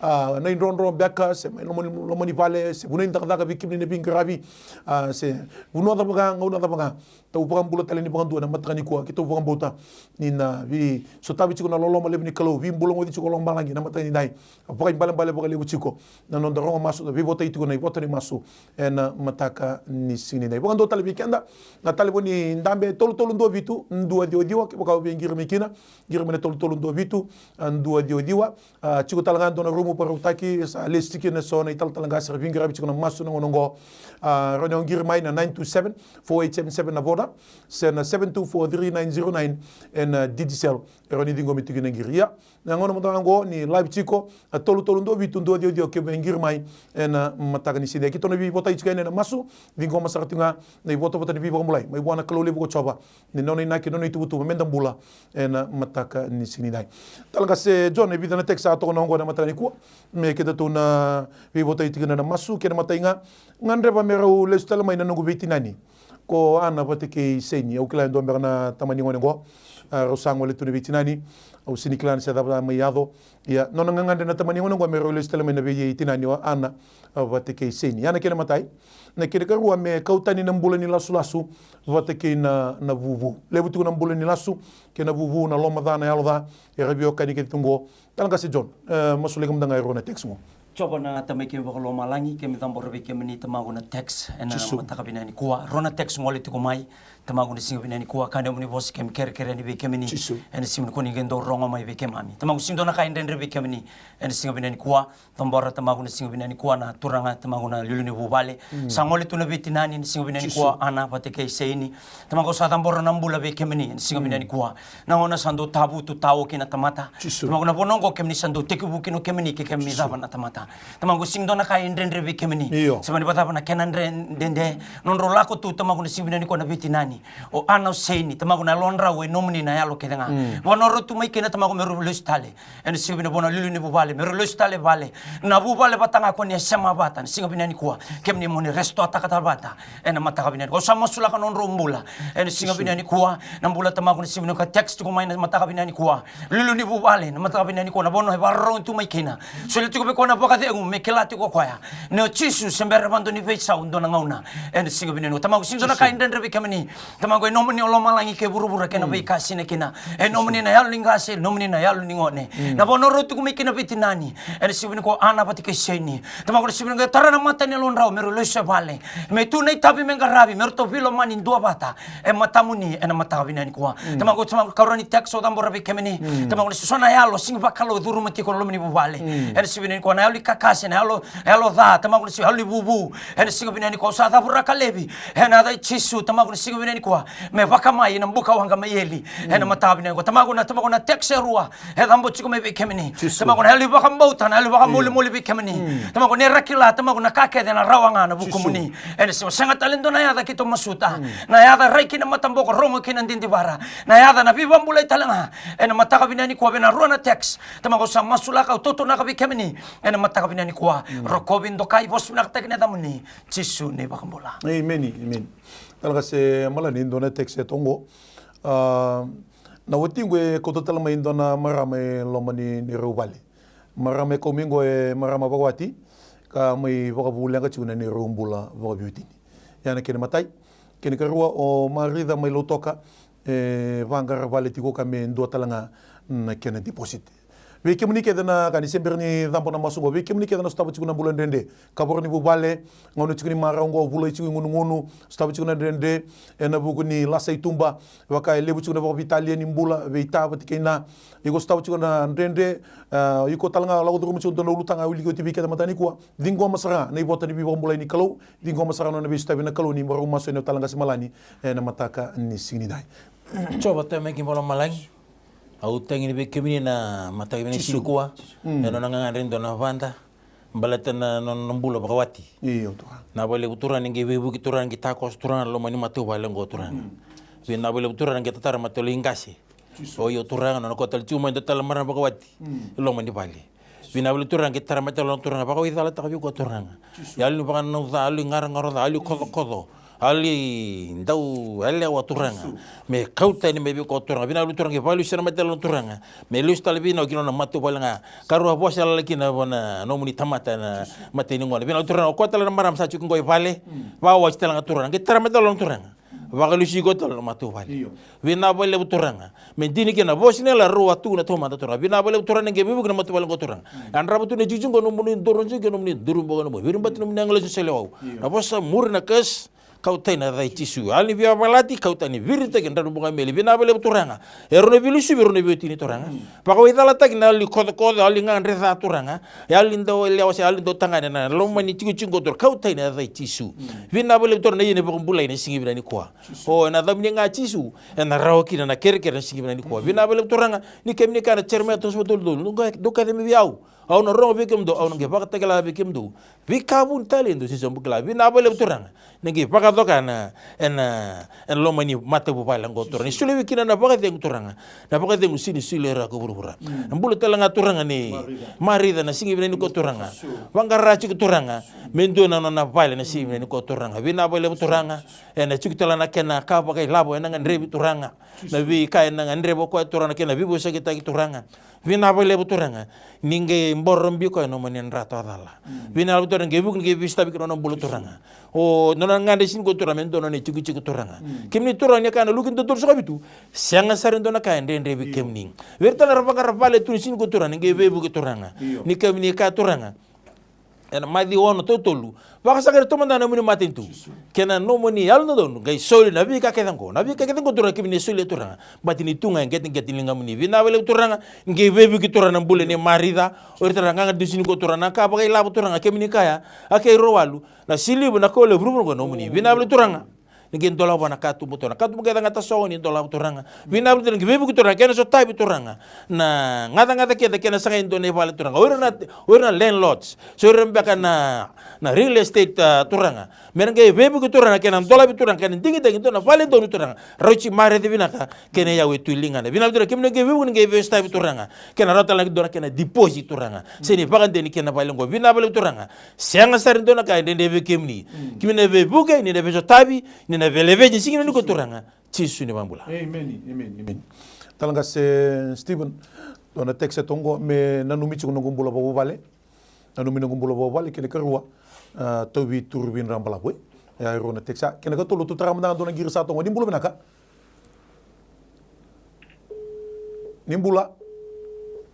a, na idrodro beka se mai loma ni, loma ni vale, se vanua ni cakacaka, vei kemuni na veiqaravi, a, se vanua cava ga, gauna cava ga. Tou vakabula tale ni vakadua na mataka nikua, keitou vakabauta ni na veisotavi tiko na loloma levu ni Kalou, veibulagoci tiko lomalagi na mataka nidai. Vakaibalebale vakalevu tiko na noda rogo masu, na veivotai tiko na ivota ni masu ena mataka ni siga nidai. Vakadua tale vei keda na talevoni dabe, tolu tolu dua vitu dua ciwa ciwa, kevaka o via qiri mai kina, qiri mai na tolu tolu dua vitu dua ciwa ciwa. A, tiko tale ga dua na rumu vakarautaki, sa lesi tiko kina eso na italatala qase era veiqaravi tiko na masu na gauna oqo. A, rawa ni o qiri mai na nine two seven, four eight seven seven na Voda, se na seven two four three nine zero nine ena, a, Digicel. E rawa ni ciqomi tiko kina qiri. Ia, na gauna mada ga oqo ni live tiko, a, tolu tolu dua vitu dua ciwa ciwa, ke via qiri mai ena mataka ni siga. Keitou na veivotai tiko yani ena masu, ciqoma sara tiko ga na ivotavota ni veivakabulai mai vua na Kalou levu ko Jiova. Ni nona inaki, nona ituvatuva meda bula ena mataka ni siga nidai. Tale qase John, e vica na text sa toka na oqo na mataka nikua me kedatou na veivotai tiko na masu. Kena imatai ga, gadreva me rau lesu tale mai na noqu veitinani ko Ana vata kei Seini. Au kila e dua beka na tamani gone oqo, a, rau sa gole tu na veitinani. Au sega ni kila ni se cava mai yaco. Ia, nona gagadre na tamani gone oqo me rau lesu tale mai na veitinani o Ana, a, vata kei Seini. Ia na kena imatai. Na kena ikarua me kau tani na bula ni lasulasu vata kei na, na vuvu. Levu tiko na bula ni lasu kei na vuvu, na loma ca, na yalo ca era veiwekani kece tu oqo. Tale qase John, e, masulaki mada ga e rua na text oqo. Jiova na Tamai keimami vakalomalagi, keimami cabora vei kemuni Tamaqu na text ena mataka vinaka nikua. Rua na text gole tiko mai. Tamaqu, na siga vinaka nikua, ka ni nomuni vosa keimami kerekere yani vei kemuni. Ena siga nikua ni qai dau rogo mai vei keimami. Tamaqu, sega ni dua na ka e dredre vei kemuni. Ena siga vinaka nikua, cabora Tamaqu na siga vinaka nikua na turaga, Tamaqu, na liuliu ni vuvale. Sa gole tu na veitinani na siga vinaka nikua, Ana vata kei Seini. Tamaqu, sa cabora na bula vei kemuni na siga vinaka nikua. Na gauna sa dau tavutu tao kina na tamata. Tamaqu, na vanua oqo kemuni sa dau tekivu kina o kemuni ke kemuni cava na tamata. Tamaqu, sega ni dua na ka e dredre vei kemuni. Se mani vakacava na kena dre, dede, nodrau lako tu, Tamaqu, na siga vinaka nikua na veitinani, o Ana, o Seini, Tamaqu, na yalodrau e nomuni na yalo kece ga. Vanua rau tu mai kina, Tamaqu, me rau lesu tale. Ena siga vinaka, vua na liuliu ni vuvale, me rau lesu tale vale. Na vuvale vata ga ko ni a sema vata na siga vinaka nikua, kemuni mo ni restore-taka tale vata. Ena mataka vinaka nikua, au sa masulaka nodrau bula. Ena siga vinaka nikua, na bula, Tamaqu, na siga vinaka nikua, text tiko mai na mataka vinaka nikua. Liuliu ni vuvale na mataka vinaka nikua, na vanua e vakarorogo tu mai kina. Solia tiko vei koya na vakacegu me kila tiko o koya ni o Jisu se bera vakadua ni veisau dua na gauna. Ena siga vinaka nikua, Tamaqu, sega ni dua na ka e dredre vei kemuni. Tamaqu, e nomuni o lomalagi kei vuravura kei na veika e sinai kina. E nomuni na yalo ni qase, e nomuni na yalo ni gone. Na vanua rau tiko mai kina veitinani. Ena siga vinaka nikua, Ana vata kei Seini. Tamaqu, na siga vinaka nikua, tara na mata ni yalodrau me rau lesu e vale. Me tu na itavi me qaravi, me ratou veilomani duavata e matamuni ena mataka vinaka nikua. Tamaqu, Tamaqu, ka rau ni text au cabora vei kemuni. Tamaqu, na so na yalo sega ni vakalou e curuma tiko na loma ni vuvale. Ena siga vinaka nikua, na yalo ni kakase, na yalo, yalo ca, Tamaqu, na siga, yalo ni vuvu. Ena siga vinaka nikua, au sa cavuraka laivi ena yaca i Jisu, Tamaqu, na siga vinaka nikua, me vakamai ena buka waqa mai eli. Ena mataka vinaka nikua, Tamaqu, na, Tamaqu, na text e rua e cabo tiko mai vei kemuni. Tamaqu, na yalo ni vakabauta, na yalo ni vakamolimoli vei kemuni. Tamaqu, ni ra kila, Tamaqu, na ka kece ena rawa ga na vukumuni. Ena siga, sega tale dua na yaca keitou masuta. Na yaca rai kina mataboko, rogo kina didivara. Na yaca na veivakabulai tale ga. Ena mataka vinaka nikua, vei na rua na text, Tamaqu, au sa masulaka, au tautunaka vei kemuni. Ena mataka vinaka nikua, rokovi, dokai, vosa vinakataki na yacamuni. Jisu na iVakabula. Emeni, emeni. Tale qase Malani, dua na text e toqo. A, na watiqu e kauta tale mai dua na marama e loma ni, ni rau vale. Marama e kau mai qo e marama vakawati, ka mai vakavuleqa tiko na neirau bula vakaveiwatini. Ia na kena imatai. Kena ikarua, o Marica mai Lautoka, e vaqara vale tiko ka me dua tale ga na kena deposit. Vei kemuni kece na ka ni se bera ni cabo na masu oqo, vei kemuni kece na sotava tiko na bula dredre, kavoro ni vuvale, gauna tiko ni marau oqo, vulai tiko i gunugunu, sotava tiko na dredre ena vuku ni lasa i tuba, vaka e levu tiko na vakaveitalia ni bula vei ta vata kei na, iko sotava tiko na dredre, a, iko tale ga lako curuma tiko dua na ulutaga, au wilika oti vei keda mataka nikua. Ciqoma sara na ivota ni veivakabulai ni Kalou, ciqoma sara na nona veisotavi na Kalou ni marau masu ena talatala qase malani ena mataka ni siga nidai. Jiova Tamai keimami vakalomalagi, au tagi ni vei kemuni na mataka vinaka ni siga nikua. Mm. Ena nona gagadre e dua na vada baleta na nona bula vakawati. Io, Turaga. Vinaka vakalevu Turaga ni qai veivuke Turaga, ni qai takoso Turaga na loma ni matavuvale oqo Turaga. Mm. Vinaka vakalevu Turaga ni qai tatara matavuvale i qase. Jisu. O io Turaga, nona koto tale tiko mai dua tale marama vakawati. Mm. I loma ni vale. Vinaka vakalevu Turaga, qai tara matavuvale Turaga, vakawaicalataka vei koya Turaga. Jisu. Yalo ni vakanananu ca, yalo ni garogaro ca, yalo ni kocokoco, yalo ni dau yalewa Turaga. Jisu. Me kau tani mai vei koya Turaga. Vinaka vakalevu Turaga, qai vakalesui na matavuvale Turaga. Me lesu tale vinaka ki na nona matavuvale ga. Karua vosa yalala kina vua na nomuni tamata na, Jisu, matai ni gauna. Vinaka vakalevu Turaga, o koya tale na marama sa tiko qo i vale. Mm. Vakawati tale ga Turaga. Qai tara matavuvale Turaga. Vakalesui koya tale na matavuvale. Io. Vinaka vakalevu Turaga. Me dina kina na vosa ni yalayala rau a tukuna taumada Turaga. Vinaka vakalevu Turaga ni qai veivuke na matavuvale oqo Turaga. Mm. Yadrava tu na itikotiko oqo, nomuni doro tiko, nomuni duru boko, nomuni viribati, nomuni agilosi ni solewau. Io. Na vosa muri na kesi, kau tani na yaca i Jisu. Yalo ni veiyavalati, kau tani, viritaki, dradu boko, meli. Vinaka vakalevu Turaga. E rau na veilesuvi, e rau na veiwatini Turaga. Mm. Vakawaicalataki na yalo ni kocokoco, yalo ni gagadre ca Turaga. Yalo ni dau yalewa se yalo ni dau tagane na loma ni tikotiko oqo Turaga. Kau tani na yaca i Jisu. Mm. Vinaka vakalevu Turaga na ia ni vakabulai na siga vinaka nikua. Jisu. O, ena yacamuni ga Jisu, ena rawa kina na kerekere na siga vinaka nikua. Mm. Vinaka vakalevu Turaga, ni kemuni kaya na Jeremaia tolusagavulu ka tolu tolu, dou kaci mai vei au, au na rogo vei kemudou, au na qai vakatakila vei kemudou. Veika vuni tale dou sega ni bau kila. Vinaka vakalevu Turaga, ni qai vakacoka na, ena, ena loma ni matavuvale oqo Turaga. Ni solia vei kina na vakacegu Turaga. Na vakacegu sega ni solia rawa ko vuravura. Mm. Na bula tale ga Turaga nei Marica. Marica na siga vinaka nikua Turaga. Jisu. Vaqara tiko Turaga. Me dua na nona vale na siga vinaka nikua Turaga. Vinaka vakalevu Turaga. Ena tiko tale na kena ka vakailavo ena gadrevi Turaga. Na veika ena gadreva o koya Turaga na kena veivosakitaki Turaga. Vinaka vakalevu Turaga. Ni qai borobi koya na nomuni dra tawacala. Mm. Vinaka vakalevu Turaga ni qai vuki ni qai veisotavi ki na nona bula Turaga. O nona gadre siga nikua Turaga me dua na nona itikotiko Turaga. Mm. Kemuni Turaga ni kaya na Luke dua tolu sagavulu ka vitu. Sega sara e dua na ka e dredre vei kemuni. Vei ira tale na ra vaqara vale tu ni siga nikua Turaga ni qai veivuke Turaga. Io. Ni kemuni kaya Turaga. Ena Maciu ono tolu tolu. Vakasaqarai taumada na nomuni matanitu. Jisu. Kei na nomuni yalododonu, qai soli na veika kece oqo. Na veika kece oqo Turaga kemuni solia Turaga. Baleta ni tu ga e qeteqete ni ligamuni. Vinaka vakalevu Turaga, qai veivuke Turaga na bula nei Marica. O ira tale na gagadre tu siga nikua Turaga, na ka vakailavo Turaga kemuni kaya. A kei rau walu, na siliva, na koula, vuravura oqo nomuni. Vinaka vakalevu Turaga. Ni qai dolava na katuba Turaga. Katuba qai cagata sogo ni dolava Turaga. Vinaka vakalevu Turaga, ni qai veivuke Turaga, kena sotavi Turaga. Na gacagaca kece, kena sagai dua na ivale Turaga. O ira na, o ira na landlords. So ira beka na, na real estate, ah, Turaga. Me ra qai veivuke Turaga, kena dolavi Turaga, kena digitaki dua na vale donu Turaga. Rauti marete vinaka, kena iyau e tu i ligana. Vinaka vakalevu Turaga, kemuni qai veivuke, ni qai veisotavi Turaga. Kena rawa tale na dua na kena deposit Turaga. Sega ni vakadei ni kena vale oqo. Vinaka vakalevu Turaga. Sega sara e dua na ka e dredre vei kemuni. Mm. Kemuni na veivuke, ni na veisotavi, ni na veilaveti, siga nikua Turaga. Jisu ni vakabula. Emeni, emeni, emeni. Talatala qase Stephen, dua na text e toqo, me nanumi tiko noqu bula vakavuvale. Nanumi noqu bula vakavuvale, kena ikarua, ah, tauvi turu vidra balavu, e. E rua na text. Kena ikatolu, tou tara mada ga dua na qiri sa toqo, ni bula vinaka. Ni bula.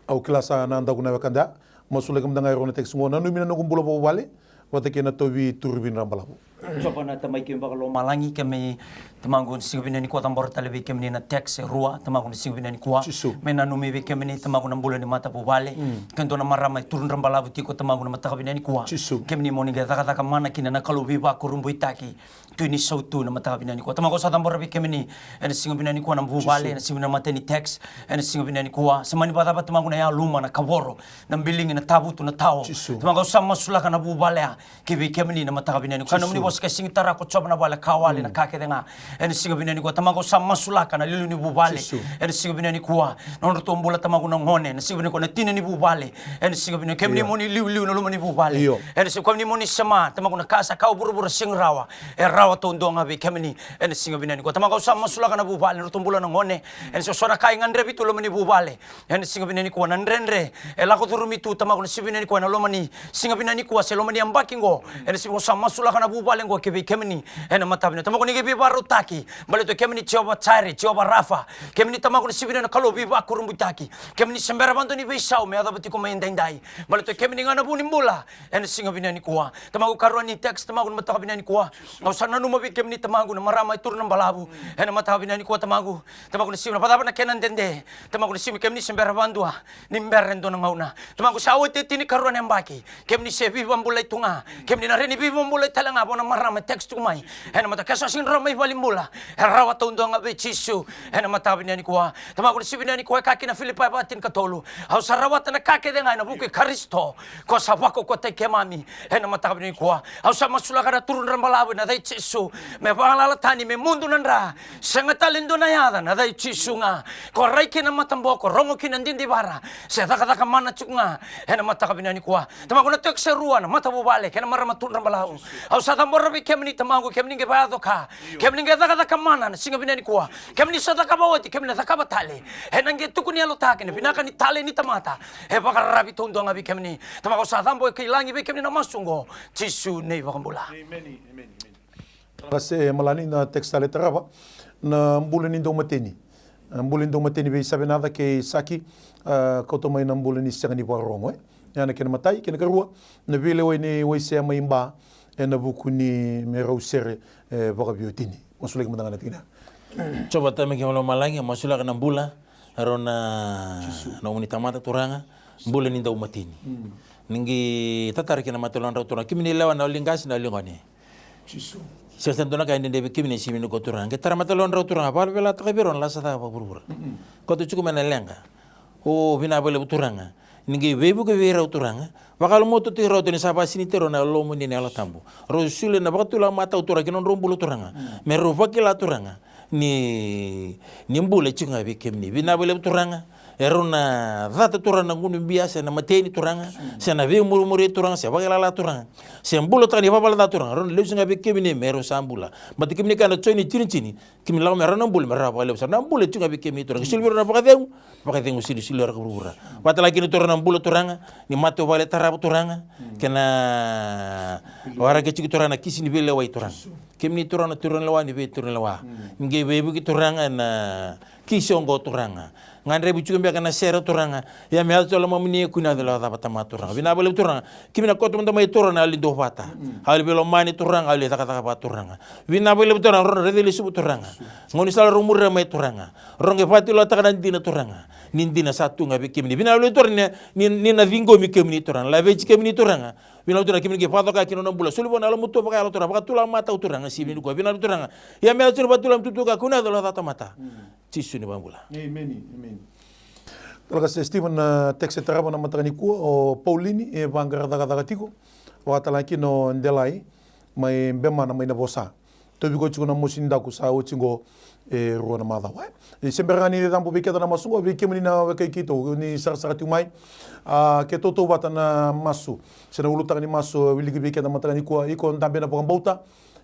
Au kila sa na daku na wekada. Masulaki mada ga e rua na text qo, nanumi na noqu bula vakavuvale vata kei na tauvi turu vidra balavu. Jiova na Tamai keimami vakalomalagi, keimami Tamaqu na siga vinaka nikua cabora tale vei kemuni na text e rua, Tamaqu na siga vinaka nikua. Jisu. Me nanumi vei kemuni Tamaqu na bula ni matavuvale. Mm. Ke dua na marama e turu dra balavu tiko Tamaqu na mataka vinaka nikua. Jisu. Kemuni mo ni qai cakacaka mana kina na Kalou veivakurabuitaki. Tui ni sautu na mataka vinaka nikua. Tamaqu au sa cabora vei kemuni ena siga vinaka nikua na vuvale, Jisu. Ena siga vinaka matai ni text, ena siga vinaka nikua. Se mani vakacava Tamaqu na yaluma, na kavoro, na biligi, na tavutu, na tao. Jisu. Tamaqu au sa masulaka na vuvale ya, kei vei kemuni na mataka vinaka nikua. Jisu. Ka nomuni vosa ke sigi tarako Jiova na vale ka wale, mm, na ka kece ga. Ena siga vinaka nikua Tamaqu au sa masulaka na liuliu ni vuvale. Jisu. Ena siga vinaka nikua. Na nodratou bula Tamaqu na gone, ena siga vinaka nikua na tina ni vuvale. Ena siga vinaka, kemuni, io, mo ni liuliu na loma ni vuvale. Io. Ena siga, kemuni mo ni sema, Tamaqu na ka sa ka o vuravura sega ni rawa. E rawa taudua ga vei kemuni. Ena siga vinaka nikua Tamaqu au sa masulaka na vuvale, na nodratou bula na gone. Ena siga so na ka e gadrevi tu loma ni vuvale. Ena siga vinaka nikua na dredre e lako curumi tu Tamaqu na siga vinaka nikua, ena loma ni siga vinaka nikua se loma ni yabaki qo. Ena siga au sa masulaka na vuvale. qo ki vei kemuni ena mataka vinaka. Tamaqu, ni qai veivakarautaki baleta o kemuni Jiova Jaire, Jiova Rafa. Kemuni Tamaqu na sivi na Kalou veivakurabuitaki. Kemuni se bera vakadua ni veisau me yacova tiko mai edaidai. Baleta o kemuni ga na vu ni bula ena siga vinaka nikua. Tamaqu, karua ni text, Tamaqu, na mataka vinaka nikua. Au sa nanuma vei kemuni Tamaqu na marama e turu na balavu ena mataka vinaka nikua, Tamaqu. Tamaqu na sivi, na vakacava na kena dede? Tamaqu na sivi, kemuni se bera vakadua ni bera e dua na gauna. Tamaqu, sa oti e tinikarua na yabaki. Kemuni se veivakabulai tu ga. Kemuni na rawa ni veivakabulai tale ga vua na marama e text tiko mai ena mataka. Ke sa sega ni rawa mai valenibula, e rawa taudua ga vei Jisu ena mataka vinaka nikua. Tamaqu na sivi, vinaka nikua, e kaya kina Filipai va tinikatolu: Au sa rawata na ka kece ga ena vuku i Karisito ko sa vakaukauwataki keimami ena mataka vinaka nikua. Au sa masulaka na turu dra balavu ena yaca i Jisu, me vagalala tani, me mudu na dra. Sega tale e dua na yaca, na yaca i Jisu ga. Ko rai kina na mataboko, rogo kina na didivara, se cakacaka mana tiko ga ena mataka vinaka nikua. Tamaqu, na text e rua, na matavuvale kei na marama turu dra balavu. Au sa cabora vei kemuni Tamaqu, kemuni qai vakayaco ka, kemuni qai cakacaka mana na siga vinaka nikua. Kemuni sa cakava oti, kemuni na cakava tale. Ena qai tukuni yalotaki na vinaka ni talei ni tamata. E vakararavi taudua ga vei kemuni. Tamaqu, au sa cabo ki lagi vei kemuni na masu oqo, Jisu na iVakabula. Emeni, emeni, emeni. Ka se malani na text tale tarava, na bula ni daumateni. Na bula ni daumateni vei Savenaca kei Saki, a, kauta mai na bula ni sega ni vakarogo, e. Ya na kena imatai. Kena ikarua, na veilewai nei Waisea mai Ba ena vuku ni me rau sere, e, vakaveiwatini. Masulaki mada ga na tikina. Jiova Tamai keimami lomalagi, masulaka na bula e rau na nomuni tamata Turaga, bula ni daumateni. Ni qai tatara kina na matalodrau Turaga, kemuni lewa, na yalo ni qase, na yalo ni gone. Jisu. Sega ni dua na ka e dredre vei kemuni ena siga vinaka nikua Turaga. Qai tara matalodrau Turaga, vakaveilalataka vei rau na lasa caka vakavuravura. Kauta tiko mai na leqa. O, vinaka vakalevu Turaga. Ni qai veivuke vei rau Turaga. Vakalomautaki rau, ni sa vakasinaiti rau na Yalomuni na Yalo Tabu. Rau solia na vakatulewa matau Turaga ki na nodrau bula Turaga. Me rau vakila Turaga ni, ni bula e tiko ga vei kemuni. Vinaka vakalevu Turaga. E rau na cata Turaga na gunu bia, se na mateni Turaga, se na veimurimuri Turaga, se vakailala Turaga, se bulataka na ivalavala ca Turaga, rau na lesu ga vei kemuni me rau sa bula. Baleta kemuni kaya na Joni tinitini, kemuni lako mai rau na bula me rau vakalevu sara. Na bula e tiko ga vei kemuni Turaga. Solia vei rau na vakacegu, vakacegu solia, solia rau ka vuravura. Vakatalaki kina Turaga na bula Turaga ni matavuvale tarava Turaga, kei na waraki tiko Turaga na kisi ni veilewai Turaga. Kemuni Turaga na turaga ni lewa ni veituraga ni lewa. Ni qai veivuke Turaga na kisi oqo Turaga. Gadrevi tiko beka na sere Turaga. Ia me yaco tiko na lomamuni, kua ni yaco tiko na lewa cava tamata Turaga. Vinaka vakalevu Turaga. Kemuni na kauta mada mai Turaga na yalo ni duavata. Yalo ni veilomani Turaga, yalo ni cakacaka vata Turaga. Vinaka vakalevu Turaga, rau na raici lesuva Turaga. Gaunisala rau muria mai Turaga. Rau qai vakatulewa taka na dina Turaga. Ni dina sa tu ga vei kemuni. Vinaka vakalevu Turaga ni, ni, ni na ciqomi kemuni Turaga. Laveti kemuni Turaga. Vinaka vakalevu Turaga, kemuni qai vakacoka kina na nona bula. Soli vua na yalomatua vakayalo Turaga, vakatulewa matau Turaga, sivi nikua. Vinaka vakalevu Turaga. Ia me yaco tiko na vakatulewa, me tutu ka, kua ni yaco na lewa cava tamata. Jisu na iVakabula. Emeni, emeni. Tale ka se Steven, na text e tarava na mataka nikua, o Paulini, e vaqara cakacaka tiko. Vakatalega kina o Delai mai Bemana mai Navosa. Tauvi koya tiko na mosi ni daku, sa oti qo e rua na macawa. E se bera ga ni cabo vei keda na masu qo, vei kemuni na wekai keitou ni sarasara tiko mai. A, ke tautauvata na masu se na ulutaga ni masu e wiliki vei keda mataka nikua, iko dabe ena vakabauta,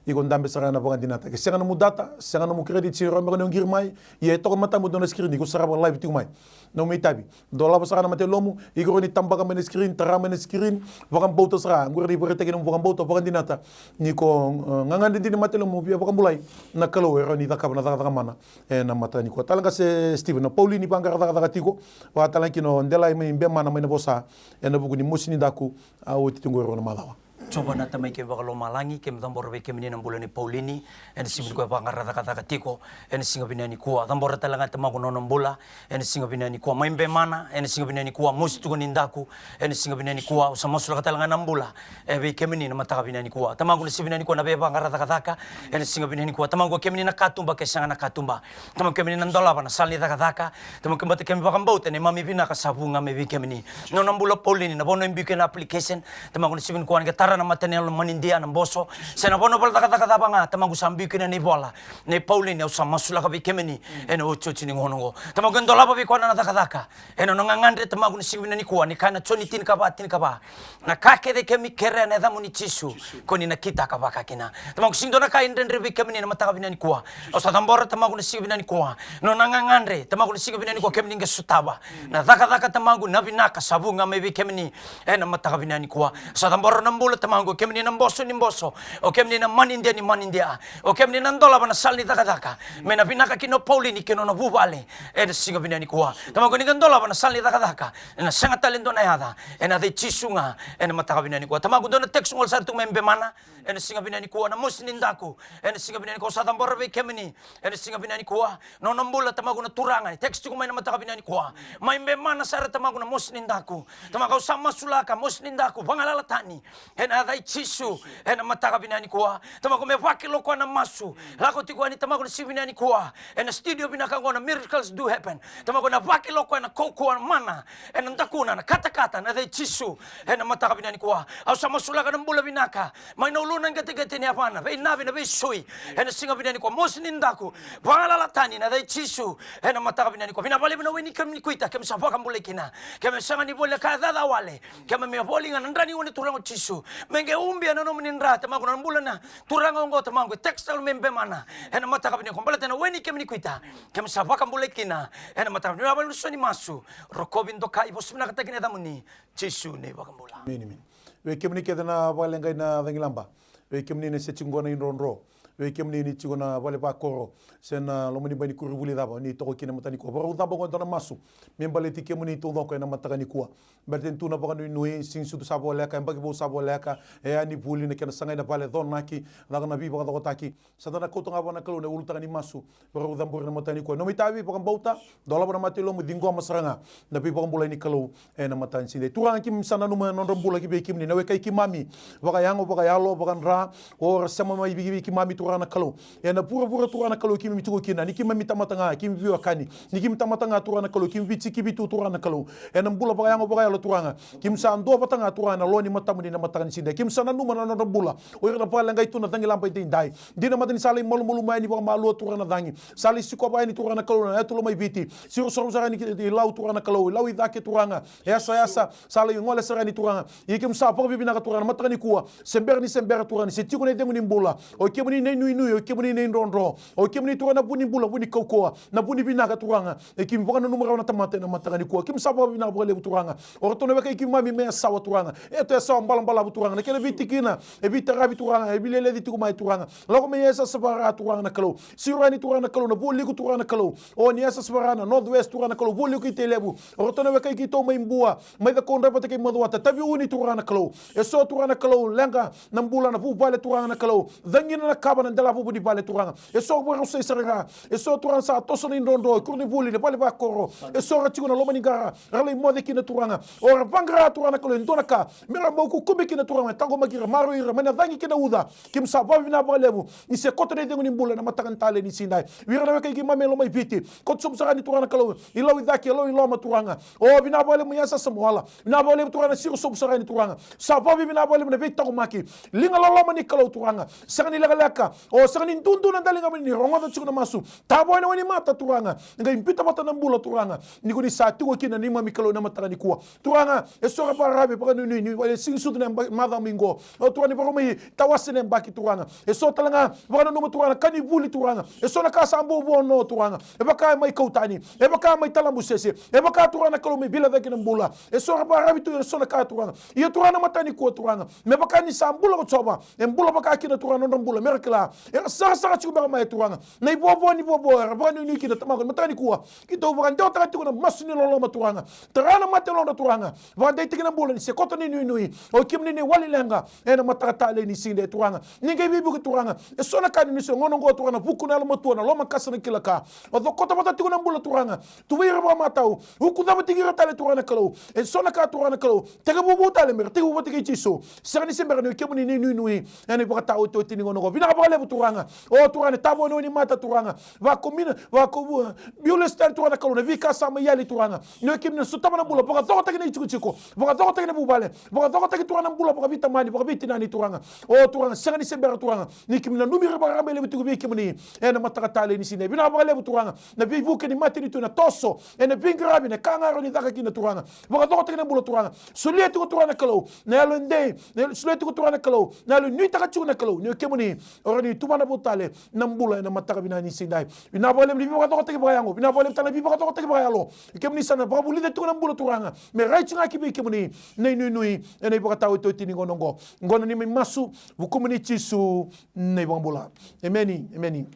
iko dabe sara ena vakadinata. Ke sega nomu data, sega nomu credit, sega ni rawa beka ni o qiri mai, ia e toka e matamu e dua na screen, iko sarava live tiko mai. Nomu itavi. Dolava sara na matailomu, iko rawa ni tabaka mai na screen, tara mai na screen, vakabauta sara, qori na ivakaraitaki ni nomu vakabauta, vakadinata. Ni ko, e, gagadre dina ni matailomu, via vakabulai na Kalou e rawa ni cakava na cakacaka mana ena mataka nikua. Tale ga se Steven, o Paulini vaqara cakacaka tiko, vakatalega kina o Delai mai Bemana mai Navosa, ena vuku ni mosi ni daku, a oti tiko qo e rua na macawa. Jiova na Tamai keimami vakalomalagi, keimami cabora vei kemuni na bula nei Paulini, ena siga nikua e vaqara cakacaka tiko, ena siga vinaka nikua. Cabora tale ga Tamaqu na nona bula, ena siga vinaka nikua. Mai Bemana, ena siga vinaka nikua. Mosi tiko ni daku, ena siga vinaka nikua. Au sa masulaka tale ga na bula e vei kemuni na mataka vinaka nikua. Tamaqu na siga vinaka nikua na veivaqara cakacaka, ena siga vinaka nikua. Tamaqu o kemuni na katuba, ke sega na katuba. Tamaqu kemuni na dolava na sala ni cakacaka. Tamaqu kemuni, baleta keimami vakabauta na neimami vinaka sa vu ga mai vei kemuni. Nona bula Paulini, na vanua e biu kina na application. Tamaqu na siga nikua ni qai tara na mataniyalo manidia, na boso, se na vanua valataka cakacaka ga, Tamaqu sa biu kina na ivola nei Paulini, au sa masulaka vei kemuni ena otioti ni gauna oqo. Tamaqu e dolava vei koya na cakacaka ena nona gagadre, Tamaqu na siga vinaka nikua, ni kaya na Joni tinikava, tinikava. Na ka kece keimami kerea ena yacamuni Jisu, ko ni na kitaka vaka kina. Tamaqu, sega ni dua na ka e dredre vei kemuni na mataka vinaka nikua. Au sa cabora Tamaqu na siga vinaka nikua, nona gagadre Tamaqu na siga vinaka nikua, kemuni qai sotava na cakacaka Tamaqu, na vinaka sa vu ga mai vei kemuni ena mataka vinaka nikua. Au sa cabora na bula Tamaqu Tamaqu, o kemuni na boso ni boso, o kemuni na manidia ni manidia, o kemuni na dolava na sala ni cakacaka me na vinaka kina o Paulini kei na nona vuvale ena siga vinaka nikua. Tamaqu, ni qai dolava na sala ni cakacaka ena sega tale e dua na yaca, ena yaca i Jisu ga ena mataka vinaka nikua. Tamaqu, dua na text gole sara tu mai Bemana ena siga vinaka nikua, na mosi ni daku ena siga vinaka nikua. Au sa cabora vei kemuni ena siga vinaka nikua na nona bula, Tamaqu, na turaga e text tiko mai na mataka vinaka nikua mai Bemana sara, Tamaqu, na mosi ni daku. Tamaqu, au sa masulaka mosi ni daku vagalala tani ena yaca i Jisu ena mataka vinaka nikua. Tamaqu, me vakila o koya na masu lako tiko yani, Tamaqu, na siga vinaka nikua ena studio vinaka oqo na Miracles Do Happen. Tamaqu, na vakila o koya na kaukauwa mana ena dakuna na katakata ena yaca i Jisu ena mataka vinaka nikua. Au sa masulaka na bula vinaka mai na uluna qeteqete ni yavana, vei Navi na veisui, ena siga vinaka nikua, mosi ni daku vagalala tani ena yaca i Jisu ena mataka vinaka nikua. Vinaka vakalevu na we ni kemuni kuita, keimami sa vakabulai kina. Keimami sega ni voli na ka e caca wale, keimami voli ga na dra ni gone, Turaga o Jisu. Me qai ubia na nomuni dra, Tamaqu, na bula na turaga oqo, Tamaqu, e text tale mai Bemana ena mataka vinaka nikua, baleta na we ni kemuni kuita, keimami sa vakabulai kina ena mataka vinaka. Vinaka vakalevu na so ni masu, rokovi, dokai, vosa vinakataki na yacamuni, Jisu na iVakabula. Emeni, emeni. Vei kemuni kece na vakaleqai na cagilaba, vei kemuni na se tiko qo na idrodro, vei kemuni ni tiko na vale vakoro se na loma ni bai ni koronivuli cava ni toka kina mataka nikua, vakarau caba oqo e dua na masu me baleti kemuni taucoko ena mataka nikua. Baleta ni tu na vakanuinui, siga ni sucu sa voleka, yabaki vou sa voleka, e a ni vuli, na kena sagai na vale, conaki, caka na veivakacokotaki. Sa da na kauta ga vua na Kalou na ulutaga ni masu, vakarau cabori na mataka nikua. Nomu itavi, vakabauta, dolava na mata i lomamu, ciqoma sara ga na veivakabulai ni Kalou ena mataka ni siga. Turaga, keimami sa nanuma na nodra bula ki vei kemuni na wekai keimami, vakayago, vakayalo, vakadra, o ra sema mai vei, vei keimami, Turaga na Kalou, ena vuravura, Turaga na Kalou, keimami tiko kina. Ni keimami tamata ga, keimami veiwekani. Ni keimami tamata ga, Turaga na Kalou, keimami veitiki tu, Turaga na Kalou, ena bula vakayago, vakayalo, Turaga. Keimami sa duavata ga, Turaga, ena loa ni matamu ni na mataka ni siga. Keimami sa nanuma na nodra bula o ira na vakaleqai tu na cagilaba edaidai. Dina mada ni sa lai malumalumu yani vakamalua, Turaga na cagi, sa lai sikova yani, Turaga na Kalou, na yatu Lomaiviti. Siro sara sara yani ki Lau, Turaga na Kalou, i Lau i cake, Turaga, e yasayasa, sa lai gole sara yani, Turaga. Ia keimami sa vakavinavinaka, Turaga, na mataka nikua, se bera ni se bera, Turaga, ni se tiko na icegu ni bula, o kemuni na inuinui, o kemuni na idrodro, o kemuni, Turaga, na vu ni bula, vu ni kaukauwa, na vu ni vinaka, Turaga. E keimami vakananuma rawa na tamata ena mataka nikua. Keimami sa vakavinavinaka vakalevu, Turaga. O ratou na wekai keimami mai Yasawa, Turaga, e tu Yasawa balabalavu, Turaga, na kena veitikina e veitaravi, Turaga, e veileleci tiko mai, Turaga. Lako mai Yasayasa Vara, Turaga na Kalou, siro yani, Turaga na Kalou, na Vualiku, Turaga na Kalou, o ni Yasayasa Vara, na North West, Turaga na Kalou, Vualiku kei Tailevu. O ratou na wekai keitou mai Bua, mai Cakaudrove vata kei Macuata, Taveuni, Turaga na Kalou. E so, Turaga na Kalou, leqa na bula na vuvale, Turaga na Kalou, cagina na kava na delavuvu ni vale, Turaga. E so vakarusai sara ga. E so, Turaga, sa toso na idrodro, koronivuli, na vale vakoro. E so ra tiko na loma ni qara, ra lai moce kina, Turaga. O ra vaqara, Turaga na Kalou, e dua na ka me ra bau kukube kina, Turaga, me taqomaki ira, maroroi ira mai na cagi kei na uca. Keimami sa vakavinavinaka vakalevu ni se koto na icegu ni bula ena mataka ni talei ni siga edai. Vei ira na wekai keimami e Lomaiviti, koto sobu sara yani, Turaga na Kalou, i Lau i cake, i Lau i loma, Turaga. O, vinaka vakalevu mai Yasayasa Moala. Vinaka vakalevu, Turaga, na siro sobu sara yani, Turaga. Sa vakavinavinaka vakalevu na veitaqomaki, liga loloma ni Kalou, Turaga. Sega ni lekaleka, o, sega ni dudu na daliga mai ni rogoca tiko na masu. Tavoya na wainimata, Turaga, qai biuta vata na bula, Turaga, ni ko ni sa tiko kina, neimami Kalou, ena mataka nikua. Turaga, e so era vakararavi, vakanuinui ni vale, siga ni sucu, na yabaki, macawa mai qo. O, Turaga, ni vakarau mai tawase na yabaki, Turaga. E so tale ga vakananuma, Turaga, na ka ni vuli, Turaga. E so na ka sa bau vuana, Turaga, e vaka mai kau tani, e vaka mai talabusese, e vaka, Turaga na Kalou, mai vilavaki na bula. E so era vakararavi tu ena so na ka, Turaga. Ia, Turaga, na mataka nikua, Turaga, me vaka ni sa bula ko Jiova, e bula vaka kina, Turaga, na nodra bula, me ra kila era sarasara tiko beka mai, Turaga, na ivovo ni vovo era vakanuinui kina, Tamaqu, ena mataka nikua. Keitou vakadewataka tiko na masu ni loloma, Turaga. Tara na mata e yalodra, Turaga. Vakadeitaki na bula ni se koto na inuinui, o kemuni na iwali leqa ena mataka talei ni siga edai, Turaga. Ni qai veivuke, Turaga, e so na ka ni nusu e gauna oqo, Turaga, na vuku, na yalomatua, na lomaqasa, na kila ka. O cokota vata tiko na bula, Turaga. Tuvai ira vakamatau. Ukucavati ira tale, Turaga na Kalou, e so na ka, Turaga na Kalou, tekivu vou tale me ra tekivu vata kei Jisu. Sega ni se bera, ni o kemuni na inuinui ena ivakataotioti ni gauna oqo. Vinaka vakalevu, Turaga. O, Turaga, ni tavoya na wainimata, Turaga. Vakomina, vako, biu lesu tani, Turaga na Kalou, na veika sa mai yali, Turaga. Ni o kemuni na sotava na bula, vakacokotaki na itikotiko, vakacokotaki na vuvale, vakacokotaki, Turaga, na bula vakaveitamani, vakaveitinani, Turaga. O, Turaga, sega ni se bera, Turaga, ni keimami nanumi ira vakararaba e levu tiko vei kemuni ena mataka talei ni siga edai. Vinaka vakalevu, Turaga, na veivuke ni matanitu ena toso, ena veiqaravi, na ka ga e rawa ni caka kina, Turaga. Vakacokotaki na bula, Turaga. Solia tiko, Turaga na Kalou, na yalo e dei, na yalo, solia tiko, Turaga na Kalou, na yalo e nuitaka tiko, na Kalou, ni o kemuni o ni tuvana vou tale na bula ena mataka vinaka ni siga edai. Vinaka vakalevu ni veivakacokotaki vakayago, vinaka vakalevu tale na veivakacokotaki vakayalo. Kemuni sa na vakavulica tiko na bula Turaga me rai tiko ga ki vei kemuni na inuinui ena ivakataotioti ni gauna oqo. Oqo na neimami masu, vukumuni Jisu na iVakabula. Emeni, emeni.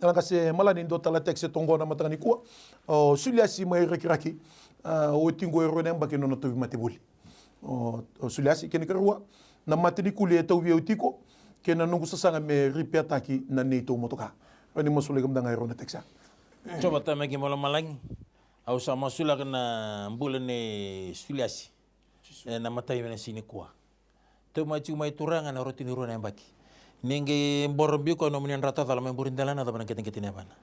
Kalougata, se malani dua tale na text e toqo na mataka nikua. O Suliasi mai Rakiraki. A, oti qo e rua na yabaki na nona tauvimate voli. O, o Suliasi, kena ikarua, na mate ni kuli e tauvi au tiko kei na noqu sasaga me ripeataki na neitou motoka. Rawa ni masulaki mada ga e rua na text ya. Jiova Tamai keimami lomalagi, au sa masulaka na bula nei Suliasi ena mataka vinaka ni siga nikua. Tauvimate tiko mai Turaga ena rauti ni rua na yabaki. Ni qai boro biu koya na nomuni dra tacala mai buri dela na cava na qeteqete ni yavana.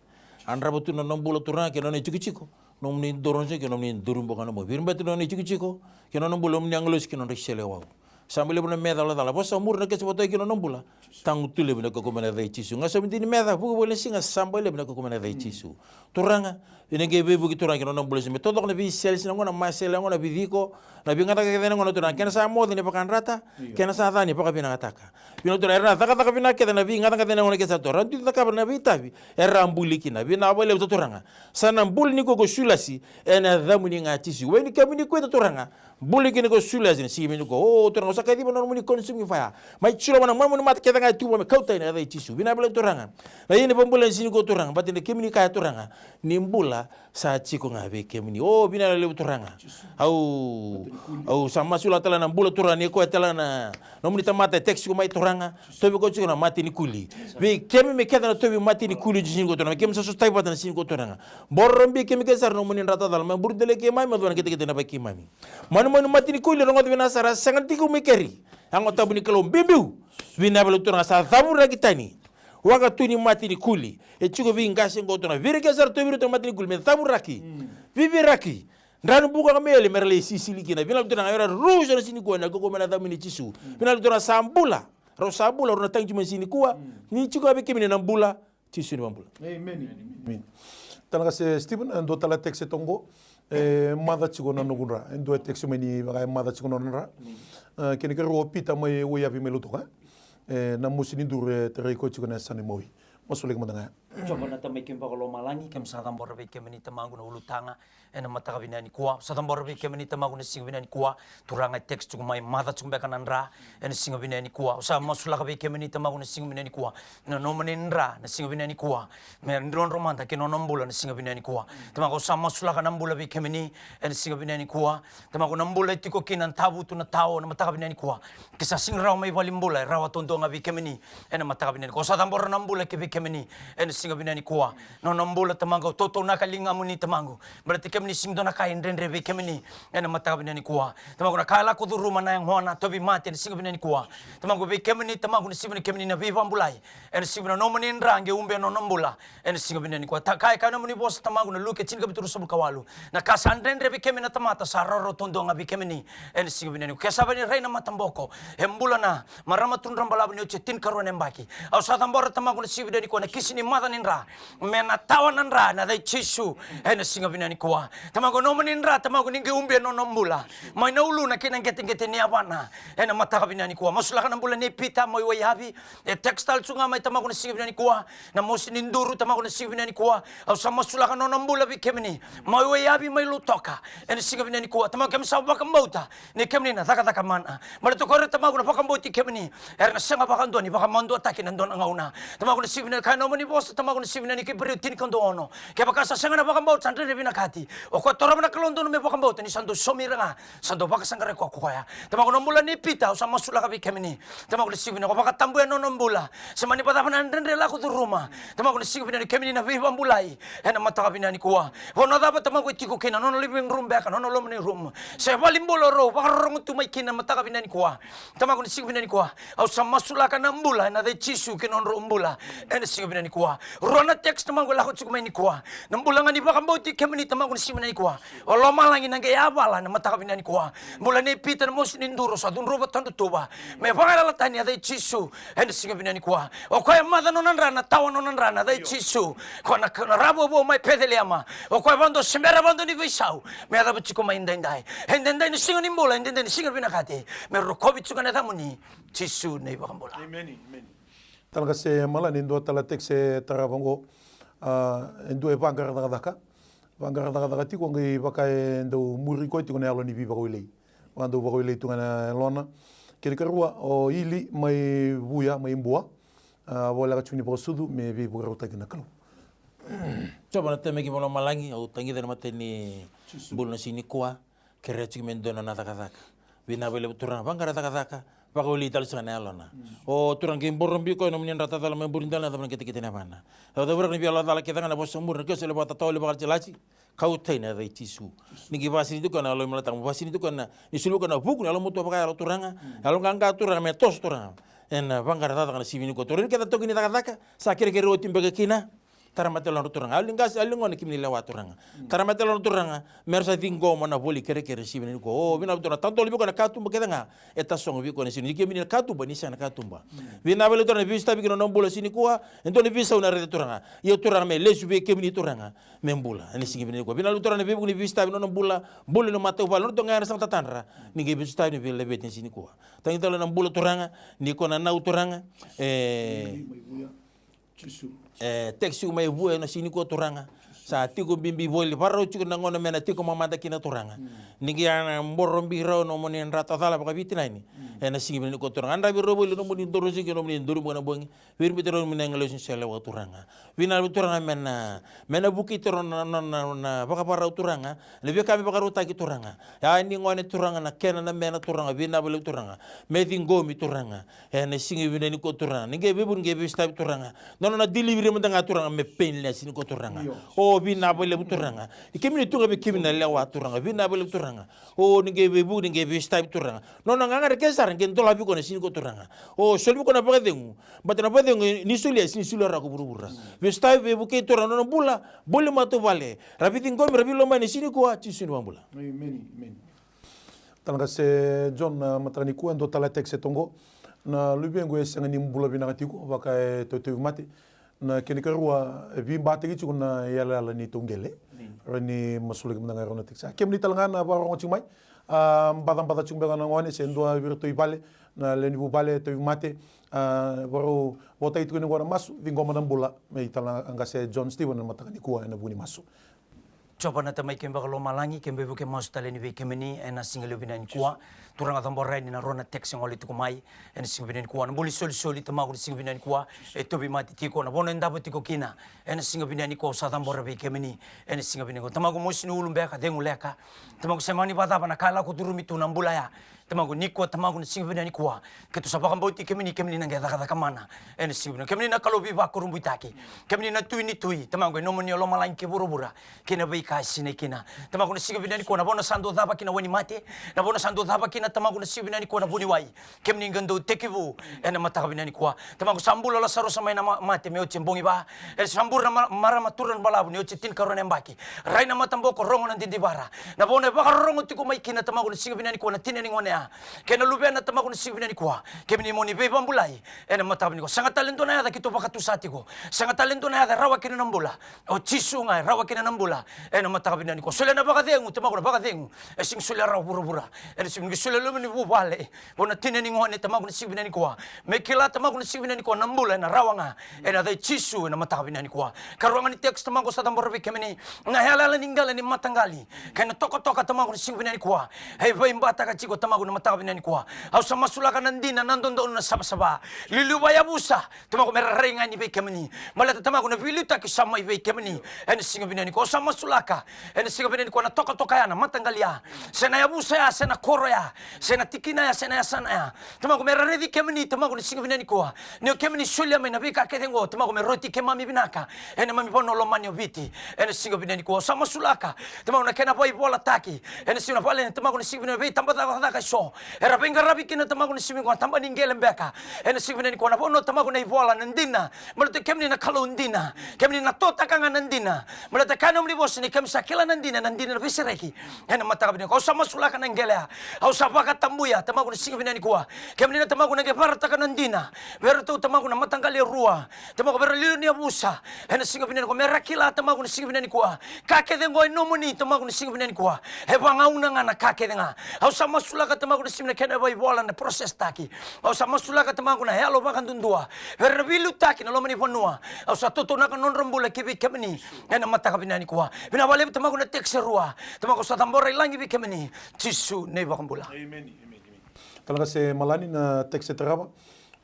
A drava tu na nona bula Turaga kei na nona itikotiko, nomuni doro jiko kei nomuni duru boka na mo. Viri bati na nona itikotiko kei na nona bula, nomuni agilosi kei na nodra isele wau. Sa bale levu na me calacala. Vosa muri na kesa vata kei na nona bula. Tagu tu levu na kaukauwa mai na yaca i Jisu. Ga sa vidi ni me ca vuki voli na siga, sa bale levu na kaukauwa mai na yaca i Jisu. Turaga, ena qai veivuke Turaga kei na nona bula, sa me totoko na veisele, sa na gona masele, na gona viviko, na veigacagaca kece na gona Turaga, kena sa moce ni vakayadrata, kena sa ca ni vakavinakataka. Vinaka Turaga, era na cakacaka vinaka kece na veigacagaca na gona kece sa Turaga, ra dui cakava na veitavi era a buli kina. Vinaka vakalevu Turaga. Sa na buli ni ko ko Suliasi ena yacamuni ga Jisu. Wai ni kemuni ko ita Turaga. Buli kina ko Suliasi ena siga vinaka nikua. O Turaga, au sa kaciva na nomuni consuming fire. Mai jilova na manumanu mate kece ga e tu vua me kauta ena yaca i Jisu. Vinaka vakalevu Turaga. Na ia ni vakabula ena siga nikua Turaga. Baleta ni kemuni kaya Turaga, ni bula sa jiko ga vei kemuni. O, vinaka vakalevu Turaga. Au, au sa masulaka tale na bula Turaga, ni koya tale na nomuni tamata e text tiko mai Turaga. Tauvi koya jiko na mate ni kuli. Vei kemuni kece na tauvi mate ni kuli ena siga nikua Turaga. Kemuni sa sotavi vata ena siga nikua Turaga. Boro biu kemuni kece sara na nomuni dra tacala mai buri dela keimami, me cua na qeteqete na vei keimami. Manumanu mate ni kuli, rogoca vinaka sara, sega tiko mai keri. Yago Tabu ni Kalou biubiu. Vinaka vakalevu Turaga, sa cavuraki tani. Waka tu ni mate ni kuli. E jiko vei qase qo Turaga. Vei ira kece sara tauvi ira tu na mate ni kuli me cavuraki. Viviraki. Dranu buka ga me yali me ra lai sisili kina. Vinaka vakalevu Turaga, era rusa ena siga nikua ena kaukauwa mai na yacamuni Jisu. Vinaka vakalevu Turaga, sa bula. Rau sa bula, rau na tagi jiko mai ena siga nikua. Ni jiko ga vei kemuni na bula. Jisu ni vakabula. Emeni. Emeni. Tale ga se Stephen, e dua tale na text e toqo. E maca jiko na noqu dra. E dua e text mai ni vaka e maca jiko na nona dra. E, kena ikarua o Pita mai Waiyavi mai Lautoka. E, na mosi ni duru e tarai koya jiko na yasana i Maui. Masulaki mada ga ya. Jiova na Tamai keimami vakalomalagi, keimami sa cabora vei kemuni Tamaqu na ulutaga ena mataka vinaka nikua. Sa cabora vei kemuni Tamaqu na siga vinaka nikua. Turaga e text tiko mai, maca tiko beka na dra ena siga vinaka nikua. Au sa masulaka vei kemuni Tamaqu na siga vinaka nikua. Na nomuni dra na siga vinaka nikua. Me drodro mada kei na nona bula na siga vinaka nikua. Tamaqu, au sa masulaka na bula vei kemuni ena siga vinaka nikua. Tamaqu, na bula e tiko kina, na tavutu, na tao, na mataka vinaka nikua. Ke sa sega ni rawa mai valenibula, e rawa duadua ga vei kemuni ena mataka vinaka nikua. Au sa cabora na bula ki vei kemuni ena siga vinaka nikua. Na nona bula Tamaqu, au tautuanaka ligamuni Tamaqu. Baleta kemuni sega ni dua na ka e dredre vei kemuni ena mataka vinaka nikua. Tamaqu, na ka e lako curuma na yagona, tauvimate ena siga vinaka nikua. Tamaqu, vei kemuni Tamaqu na siga vinaka, kemuni na veivakabulai. Ena siga vinaka, na nomuni dra qai ubi na nona bula. Ena siga vinaka nikua. Ta, ka e kaya na nomuni vosa Tamaqu na Luke tinikavitu ruasagavulu ka walu. Na ka sa dredre vei kemuni na tamata sa rawarawa duadua ga vei kemuni. Ena siga vinaka nikua. Ke sa vaka ni rai na mataboko, e bula na marama tudra balavu ni oti e tinikarua na yabaki. Au sa cabora Tamaqu na siga vinaka nikua na kisi ni maca ni dra. Me na tawa na dra ena yaca i Jisu. Ena siga vinaka nikua. Tamaqu, na nomuni dra Tamaqu ni qai ubi na nona bula. Mai na uluna kei na qeteqete ni yavana. Ena mataka vinaka nikua. Masulaka na bula nei Pita mai Waiyavi. E text tale tu ga mai Tamaqu na siga vinaka nikua. Na mosi ni duru Tamaqu na siga vinaka nikua. Au sa masulaka na nona bula vei kemuni. Mai Waiyavi mai Lautoka. Ena siga vinaka nikua. Tamaqu, keimami sa vakabauta ni kemuni na cakacaka mana. Baleta ko ira Tamaqu na vakabauti kemuni, era na sega vakadua ni vakamaduataki ena dua na gauna. Tamaqu na siga vinaka, kaya na nomuni vosa Tamaqu na siga vinaka ni Iperiu tinikadua ono. Kevaka sa sega na vakabauta sa dredre vinakati. O koya torova na Kalou dodonu me vakabauta ni sa dau saumi ira ga sa dau vakasaqarai koya ko koya. Tamaqu, na bula nei Pita au sa masulaka vei kemuni. Tamaqu na siga vinaka, vakatabuya na nona bula. Se mani vakacava na dredre lako curuma. Tamaqu na siga vinaka, kemuni na veivakabulai. Ena mataka vinaka nikua. Vanua cava Tamaqu e tiko kina, nona living room beka, nona loma ni room. Se valenibula rau vakarorogo tu mai kina mataka vinaka nikua. Tamaqu na siga vinaka nikua. Au sa masulaka na bula ena yaca i Jisu ki na nodrau bula. Ena siga vinaka nikua. Rua na text Tamaqu e lako tiko mai nikua. Na bula ga ni vakabauti kemuni Tamaqu na siga vinaka nikua. O lomalagi na qai yavala ena mataka vinaka nikua. Bula nei Pita na mosi ni duru sa cudruva, tadrutuva. Me vakayalataki ena yaca i Jisu. Ena siga vinaka nikua. O koya e maca nona dra, na tawa nona dra ena yaca i Jisu. Ko na, na ra vovo mai Peceliema. O koya e vakadua sebera vakadua ni veisau. Me yacova tiko mai edaidai. Edaidai na siga ni bula, edaidai na siga ni vinakati. Me rokovi tiko na yacamuni. Jisu na iVakabula. Emeni, emeni. Tala ga se mala ni dua tala text e tarava oqo. A, e dua e vaqara cakacaka. Vaqara cakacaka tiko qai vaka e dau muri koya tiko na yalo ni veivakawelei. Vaka dau vakawelei tu ga na yalona. Kena ikarua o Ili mai Vuya, mai Bua. A, voleka tiko ni vakasucu me veivakarautaki na Kalou. Jiova na Tamai keimami lomalagi, au tagica na mata ni bula na siga nikua. Kerea tiko me dua na nona cakacaka. Vinaka vakalevu Turaga, vaqara cakacaka, vakawelei tale sara na yalona. O Turaga, qai boro bibi koya na nomuni dra tacala mai buri dela na cava na ketekete na yavana. Au cavuta na veiyalo cala kece ga na vosa muri na kena soli vakatatao, vakalatilati. Kauta ina yaca i Jisu. Ni qai vakasinaiti koya na yalo i malataka, vakasinaiti koya na, ni soli koya na vuku na yalomatua vakayalo Turaga. Yalo qaqa Turaga me toso Turaga. Ena vaqara cakacaka na siga nikua Turaga. Ni keda toki ni cakacaka, sa kerekere oti beka kina. Tara mata e loma Turaga. Yalo ni qase, yalo ni gone, kemuni lewa Turaga. Tara mata e loma Turaga. Mera sa ciqoma na voli kerekere siga nikua. O, vinaka Turaga, tadolo vei koya na katuba kece ga. E tasogo vei koya na siga ni kemuni na katuba, ni sega na katuba. Vinaka vakalevu Turaga na veisotavi ki na nona bula siga nikua. E dua na veisau na raica Turaga. Ia Turaga me lesu vei kemuni Turaga. Me bula, ena siga vinaka nikua. Vinaka vakalevu Turaga na veivuke ni veisotavi na nona bula. Bula na matavuvale, na nona toqa na sala tatadra. Ni qai veisotavi ni veilaveti na siga nikua. Tagica tale na bula Turaga, ni koya na nau Turaga. E, Jisu. E, text mai Vuya ena siga nikua Turaga. Sa tiko bibi voli, varau tiko na gauna me na tiko mamada kina Turaga. Ni qai a na boro bibi rau na nomuni dra tacala vakaveitinani. Ena siga vinaka nikua Turaga. A dra vei rau voli na nomuni doro sigi, na nomuni doro na bogi. Vei ira beka Turaga na nomuni agilosi ni soli lewa Turaga. Vinaka Turaga me na, me na vukei Turaga na, na, na, na vakavakarau Turaga. Na veika me vakarautaki Turaga. Ya ni gone Turaga na kena na mena Turaga. Vinaka vakalevu Turaga. Me ciqomi Turaga. Ena siga vinaka nikua Turaga. Ni qai veivuke ni qai veisotavi Turaga. Na nona delivery mada ga Turaga me painless nikua Turaga. O vinaka vakalevu Turaga. I kemuni tu ga vei kemuni na lewa Turaga. Vinaka vakalevu Turaga. O ni qai veivuke ni qai veisotavi Turaga. Na nona gagadre kece sara qai dolavi koya na siga nikua Turaga. O soli vei koya na vakacegu. Baleta na vakacegu ni solia, sega ni solia rawa ko vuravura. Veisotavi, veivukei Turaga na nona bula, bula ni matavuvale. Ra veiciqomi, ra veilomani ena siga nikua, Jisu na iVakabula. Emeni, emeni. Tala ga se John, na mataka nikua, dua tale text e toqo. Na luvequ e sega ni bula vinaka tiko, vaka e tautauvimate. Na kena ikarua, e veibataki tiko na yalayala ni tauqele. Rawa ni masulaki mada ga e rau na text. A, kemuni tale ga na vakarorogo tiko mai. A, bacabaca tiko beka na gone, se dua vei iratou i vale, na lewe ni vuvale, tauvimate. A, vakarau votaki tiko ni qo na masu, ciqoma na bula, me i tala ga se John Stephen, na mataka nikua, ena vuku ni masu. Jiova na Tamai keimami vakalomalagi, keimami veivuke masu tale yani vei kemuni, ena siga levu vinaka nikua. Turaga cabora yani na rua na text e gole tiko mai, ena siga vinaka nikua. Na bula ni solisoli, Tamaqu na siga vinaka nikua, e tauvimate tiko, na vanua e davo tiko kina, ena siga vinaka nikua, au sa cabora vei kemuni, ena siga vinaka nikua. Tamaqu mosi ni ulu beka, cegu leka. Tamaqu sega ni vakacava na ka e lako curumi tu na bula ya. Tamaqu nikua, Tamaqu na siga vinaka nikua. Keitou sa vakabauti kemuni, kemuni na qai cakacaka mana. Ena siga vinaka, kemuni na Kalou veivakurabuitaki. Kemuni na Tui ni tui, Tamaqu e nomuni o lomalagi kei vuravura. Kei na veika e sinai kina. Tamaqu na siga vinaka nikua, na vanua sa dau cava kina wainimate. Na vanua sa dau cava kina, Tamaqu na siga vinaka nikua, na vuniwai. Kemuni qai dau tekivu, ena mataka vinaka nikua. Tamaqu sa bula o Lasarusa mai na ma-, mate, me oti e bogi va. E sa bula na ma-, marama turaga balavu, ni oti e tinikarua na yabaki. Rai na mataboko, rogo na didivara. Na vanua e vakarorogo tiko mai kina, Tamaqu na siga vinaka nikua, na tina ni gone ya. Kei na luvena, Tamaqu na siga vinaka nikua. Kemuni mo ni veivabulai, ena mataka vinaka nikua. Sega tale dua na yaca keitou vakatusa tiko. Sega tale dua na yaca e rawa kina na bula. O Jisu ga e rawa kina na bula. Ena mataka vinaka nikua. Solia na vakacegu, Tamaqu na vakacegu. E sega ni solia rawa vuravura. Ena sega ni solia loma ni vuvale. Vua na tina ni gone, Tamaqu na siga vinaka nikua. Me kila, Tamaqu na siga vinaka nikua, na bula ena rawa ga. Ena yaca i Jisu, ena mataka vinaka nikua. Karua ga ni text, Tamaqu sa cabora vei kemuni. Na yalayala ni qele ni mataqali. Kei na tokatoka, Tamaqu na siga vinaka nikua. E veibataka tiko, Tamaqu, na mataka vinaka nikua. Au sa masulaka na dina, na dodonu, na savasava. Liuliu vakayavusa. Tamaqu, me ra rai ga yani vei kemuni. Baleta, Tamaqu, na veiliutaki sa mai vei kemuni. Ena siga vinaka nikua, au sa masulaka. Ena siga vinaka nikua, na tokatoka ya, na mataqali ya. Se na yavusa ya, se na koro ya. Se na tikina ya, se na yasana ya. Tamaqu, me ra raici kemuni, Tamaqu, na siga vinaka nikua. Ni o kemuni solia mai na veika kece oqo, Tamaqu, me rauti keimami vinaka. Ena neimami vanua lomani o Viti. Ena siga vinaka nikua, au sa masulaka. Tamaqu, na kena vakaivolataki. Ena siga vinaka, Tamaqu, na siga vinaka, veitabacakacaka eso. Era veiqaravi kina, Tamaqu, na siga vinaka, taba ni qele beka. Ena siga vinaka nikua, na vanua, Tamaqu, na ivola, na dina. Baleta kemuni na Kalou dina. Kemuni na totaka ga na dina. Baleta kaya na nomuni vosa ni keimami sa kila na dina, na dina na veisereki. Ena mataka vinaka nikua, au sa masulaka na qele ya. Au sa vakatabuya, Tamaqu, na siga vinaka nikua. Kemuni na Tamaqu na qai vakarautaka na dina. Vei iratou, Tamaqu, na mataqali e rua. Tamaqu, vei ira liuliu ni yavusa. Ena siga vinaka nikua, me ra kila, Tamaqu, na siga vinaka nikua. Ka kece oqo e nomuni, Tamaqu, na siga vinaka nikua. E vagauna ga na ka kece ga. Au sa masulaka, Tamaqu na simi na kena vaivola na process taki. Au sa masulaka Tamaqu na yalo vakadudua vei ira na veiliutaki na loma ni vanua. Au sa totonaka na nodra bula ki vei kemuni ena mataka vinaka nikua. Vinaka vakalevu Tamaqu na text e rua. Tamaqu au sa cabora i lagi vei kemuni. Jisu na iVakabula. Emeni, emeni, emeni. Talaqase Malani na text e tarava.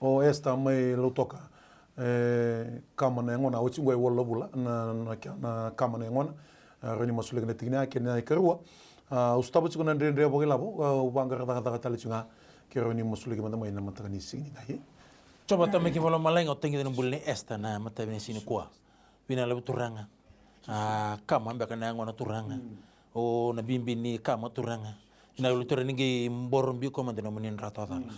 O Esta mai Lautoka. E kama na yagona, oti qo e walu na vula na, na, na kama na yagona. A, rawa ni masulaki na tikina ya kei na ikarua. A, au sotava tiko na dredre vakailavo, au vaqara cakacaka tale tiko ga ke rawa ni masulaki mada mai na mataka ni siga ni dai. Jiova Tamai keimami vakalomalagi, o tagicaki na bula nei Esta na mataka ni siga nikua. Vinaka vakalevu Turaga. A, kama beka na yagona Turaga. O na bibi ni kama Turaga. Vinaka vakalevu Turaga ni qai boro biko mada na nomuni dra tawacala.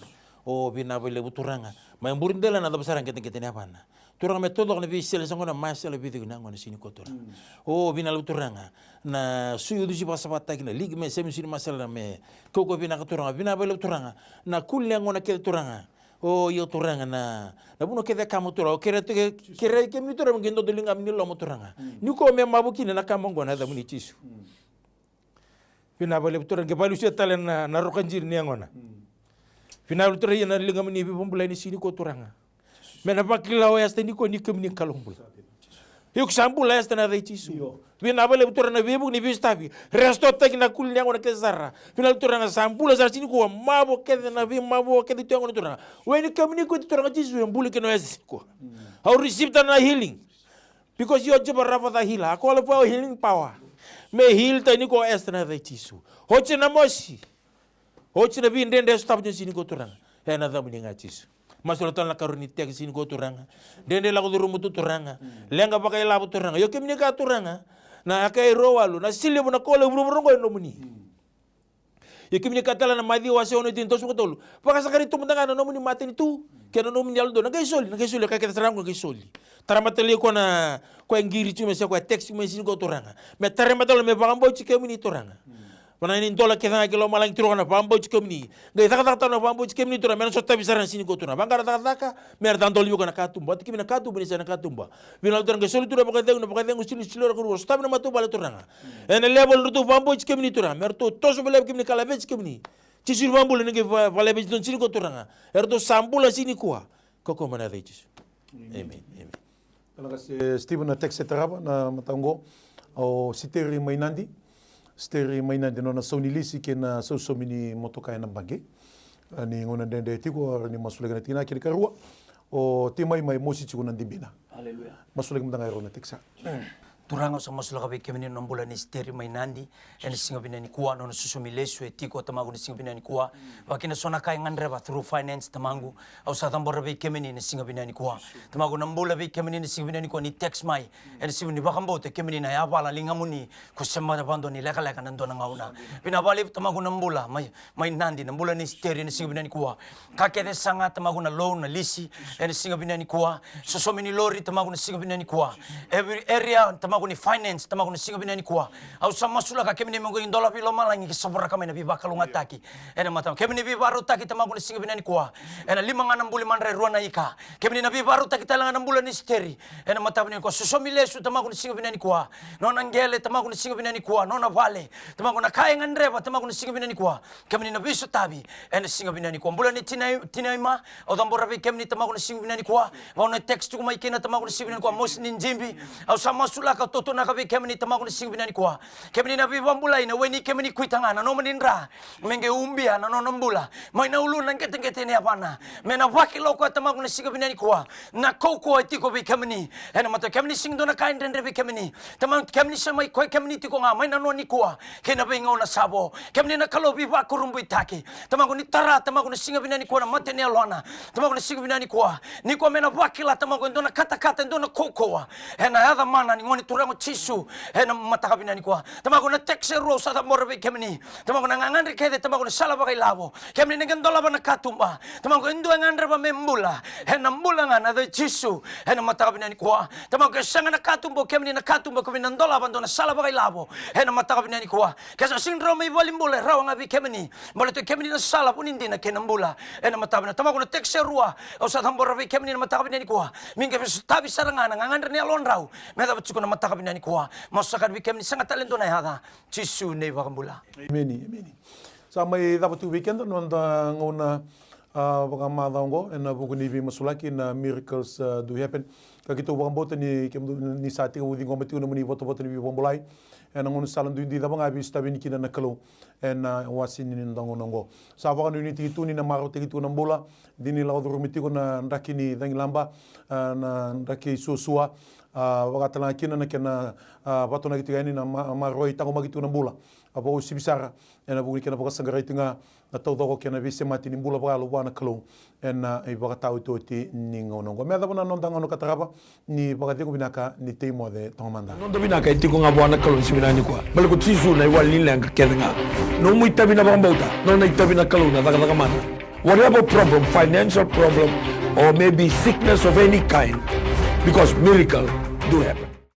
O vinaka vakalevu Turaga. Mai buri dela na cava sara qeteqete ni yavana. Turaga me taucoko na veisele sa gona masela vei cei na gona siga nikua Turaga. O vinaka vakalevu Turaga. Na sui ucusi vakasavataki na liki me semi sui ni masela me kaukauwa vinaka Turaga. Vinaka vakalevu Turaga. Na kuli ni yagona kece Turaga. O io Turaga na, na vanua kece e kama Turaga. O kerea, kerea kemuni Turaga me qai dodoliga mai ni loma Turaga. Ni ko me mavo kina na kama oqo na yacamuni Jisu. Vinaka vakalevu Turaga, qai vakalusia tale na, na roka jiri ni yagona. Vinaka vakalevu Turaga, ia na ligamuni veivakabulai ni siga nikua Turaga. Me na vakila o Esta nikua ni kemuni Kalou bula. Iko sa bula Esta na yaca i Jisu. Vinaka vakalevu Turaga na veivuke ni veisotavi. Restore-taki na kuli ni yagona kece sara. Vinaka vakalevu Turaga sa bula sara siga nikua, mavo kece na veimavo kece tu yagona Turaga. We ni kemuni ko Turaga Jisu e bula kina o Esta nikua. Au receive-taka na healing. Because you are Jehovah Rapha the healer. I call for your healing power. Me heal-taki nikua o Esta na yaca i Jisu. Oti na mosi. Oti na veidredre e sotava tiko siga nikua Turaga. Ena yacamuni ga Jisu. Masulaka tale na karua ni text siga nikua Turaga. Dredre lako curuma tu Turaga. Leqa vakailavo Turaga. Io kemuni kaya Turaga. Na yakavi e rua walu. Na siliva na koula e vuravura oqo e nomuni. Ia kemuni kaya tale na Maciu wase ono tikina tolusagavulu ka tolu. Vakasaqarai tu mada ga na nomuni matanitu kei na nomuni yalododonu. Na qai soli, na qai soli, na ka kece sara ga na qai soli. Tara mada tale o koya na, koya e qiri tiko mai se koya e text tiko mai siga nikua Turaga. Me tara mada tale me vakabauti kemuni Turaga. Vaka na idola kece ga ki lomalagi Turaga na vakabauti kemuni. Qai cakacaka tale na vakabauti kemuni Turaga me na sotavi sara na siga nikua Turaga. Vaqara cakacaka, me ra tadola vei koya na katuba. Vata kemuni na katuba ni sa na katuba. Vinaka Turaga qai soli tu na vakacegu, na vakacegu sili, sili ora kuru, sotavi na matavuvale Turaga. Ena level ratou vakabauti kemuni Turaga, me ratou toso vakalevu kemuni ka laveti kemuni. Jisu ni vakabula ni qai va, valaveti donu siga nikua Turaga. Eratou sa bula siga nikua. Kaukaua mai na yaca i Jisu. Emeni. Emeni. Talaqase Stephen na text e tarava na mataka oqo. O Siteri mai Nadi. Siteri mai Nadi, nona sau ni lisi kei na sausaumi ni motoka ena baqe. A, ni gauna dredre tiko, a, ni masulaki na tikina kei na karua. O Timai mai Mosi tiko na Dibina. Aleluya. Masulaki mada ga e rua na text. Turaga au sa masulaka vei kemuni na bula ni Siteri mai Nadi. Ena siga vinaka nikua, nona sausaumi lesu e tiko Tamaqu na siga vinaka nikua. Vaka kina so na ka e gadreva through finance Tamaqu. Au sa cabora vei kemuni na siga vinaka nikua. Tamaqu na bula vei kemuni na siga vinaka nikua ni text mai. Ena siga ni vakabauta kemuni na yavala ligamuni. Ko sema na vadua ni lekaleka na dua na gauna. Vinaka vakalevu Tamaqu na bula mai, mai Nadi na bula ni Siteri ena siga vinaka nikua. Ka kece saga Tamaqu na loan na lisi ena siga vinaka nikua. Sausaumi ni lori Tamaqu na siga vinaka nikua. Every area Tamaqu ni finance Tamaqu na siga vinaka nikua. Au sa masulaka kemuni mo qai dolavi lomalagi ke sa voraka mai na veivakalougatataki. Ena mataka kemuni veivakarautaki Tamaqu na siga vinaka nikua. Ena lima ga na buli madra e rua na ika. Kemuni na veivakarautaki tale ga na bula ni Siteri. Ena mataka vinaka nikua sausaumi lesu Tamaqu na siga vinaka nikua. Nona qele Tamaqu na siga vinaka nikua. Nona vale Tamaqu na ka e gadreva Tamaqu na siga vinaka nikua. Kemuni na veisotavi ena siga vinaka nikua. Bula ni Tina, Tinaima, au cabora vei kemuni Tamaqu na siga vinaka nikua. Vau na text tiko mai kina Tamaqu na siga vinaka nikua. Mosi ni Jibi, au sa masulaka, au totonaka vei kemuni Tamaqu na siga vinaka nikua. Kemuni na veivakabulai na we ni kemuni kuita ga na nomuni dra. Me qai ubia na nona bula mai na ulu na qeteqete ni yavana. Me na vakila o koya Tamaqu na siga vinaka nikua. Na kaukaua e tiko vei kemuni. Ena mataka kemuni sega ni dua na ka e dredre vei kemuni. Tamaqu kemuni sa mai koya kemuni tiko ga mai na nona nikua. Kei na veigauna sa vo. Kemuni na Kalou veivakurabuitaki. Tamaqu ni tara, Tamaqu na siga vinaka nikua na mata ni yalona. Tamaqu na siga vinaka nikua. Nikua me na vakila, Tamaqu e dua na katakata, e dua na kaukaua. Ena yaca mana ni Gone Turaga o Jisu. Ena mataka vinaka nikua. Tamaqu na text e rua au sa cabora vei kemuni. Tamaqu na gagadre kece, Tamaqu na sala vakailavo. Kemuni na qai dolava na katuba. Tamaqu e dua e gadreva me bula. Ena bula ga na yaca i Jisu. Ena mataka vinaka nikua. Tamaqu e sega na katuba, kemuni na katuba, kemuni na dolava dua na sala vakailavo. Ena mataka vinaka nikua. Ke sa sega ni rawa mai valenibula, e rawa ga vei kemuni. Baleta o kemuni na sala, vu ni dina kei na bula. Ena mataka vinaka. Tamaqu na text e rua au sa cabora vei kemuni na mataka vinaka nikua. Me qai veisotavi sara ga na gagadre ni yalodrau. Me cava tiko na mataka vinaka nikua. Masu saka vei kemuni sega tale dua na yaca. Jisu na iVakabula. Emeni, emeni. Sa mai cava tiko vei keda na noda gauna, a, vakamacawa oqo ena vuku ni veimasulaki na Miracles, a, Do Happen. Ka keitou vakabauta ni kemudou ni sa tekivu ciqoma tiko nomuni votavota ni veivakabulai ena gaunisala duidui cava ga e veisotavi yani kina na Kalou ena, a, iwase ni noda gauna oqo. Sa vakanuinuitaki tu ni na marautaki tiko na bula, dina ni lako curuma tiko na draki ni cagilaba, a, na draki suasua, a, vaka tale ga kina na kena, a, vakatonaki tiko yani na ma-, maroroi taqomaki tiko na bula. A vakauasivi sara ena vuku ni kena vakasaqarai tiko ga na taucoko kei na veisemati ni bula vakayalo vua na Kalou ena, a, ivakataotioti ni gauna oqo. Me yacova na noda gauna ka tarava, ni vakacegu vinaka, ni tei moce toka mada. Noda vinaka e tiko ga vua na Kalou ni siga vinaka nikua. Baleta ko Jisu na iwali ni leqa kece ga. Nomu itavi na vakabauta, nona itavi na Kalou na cakacaka mana. Whatever problem, financial problem, or maybe sickness of any kind, because miracle do happen.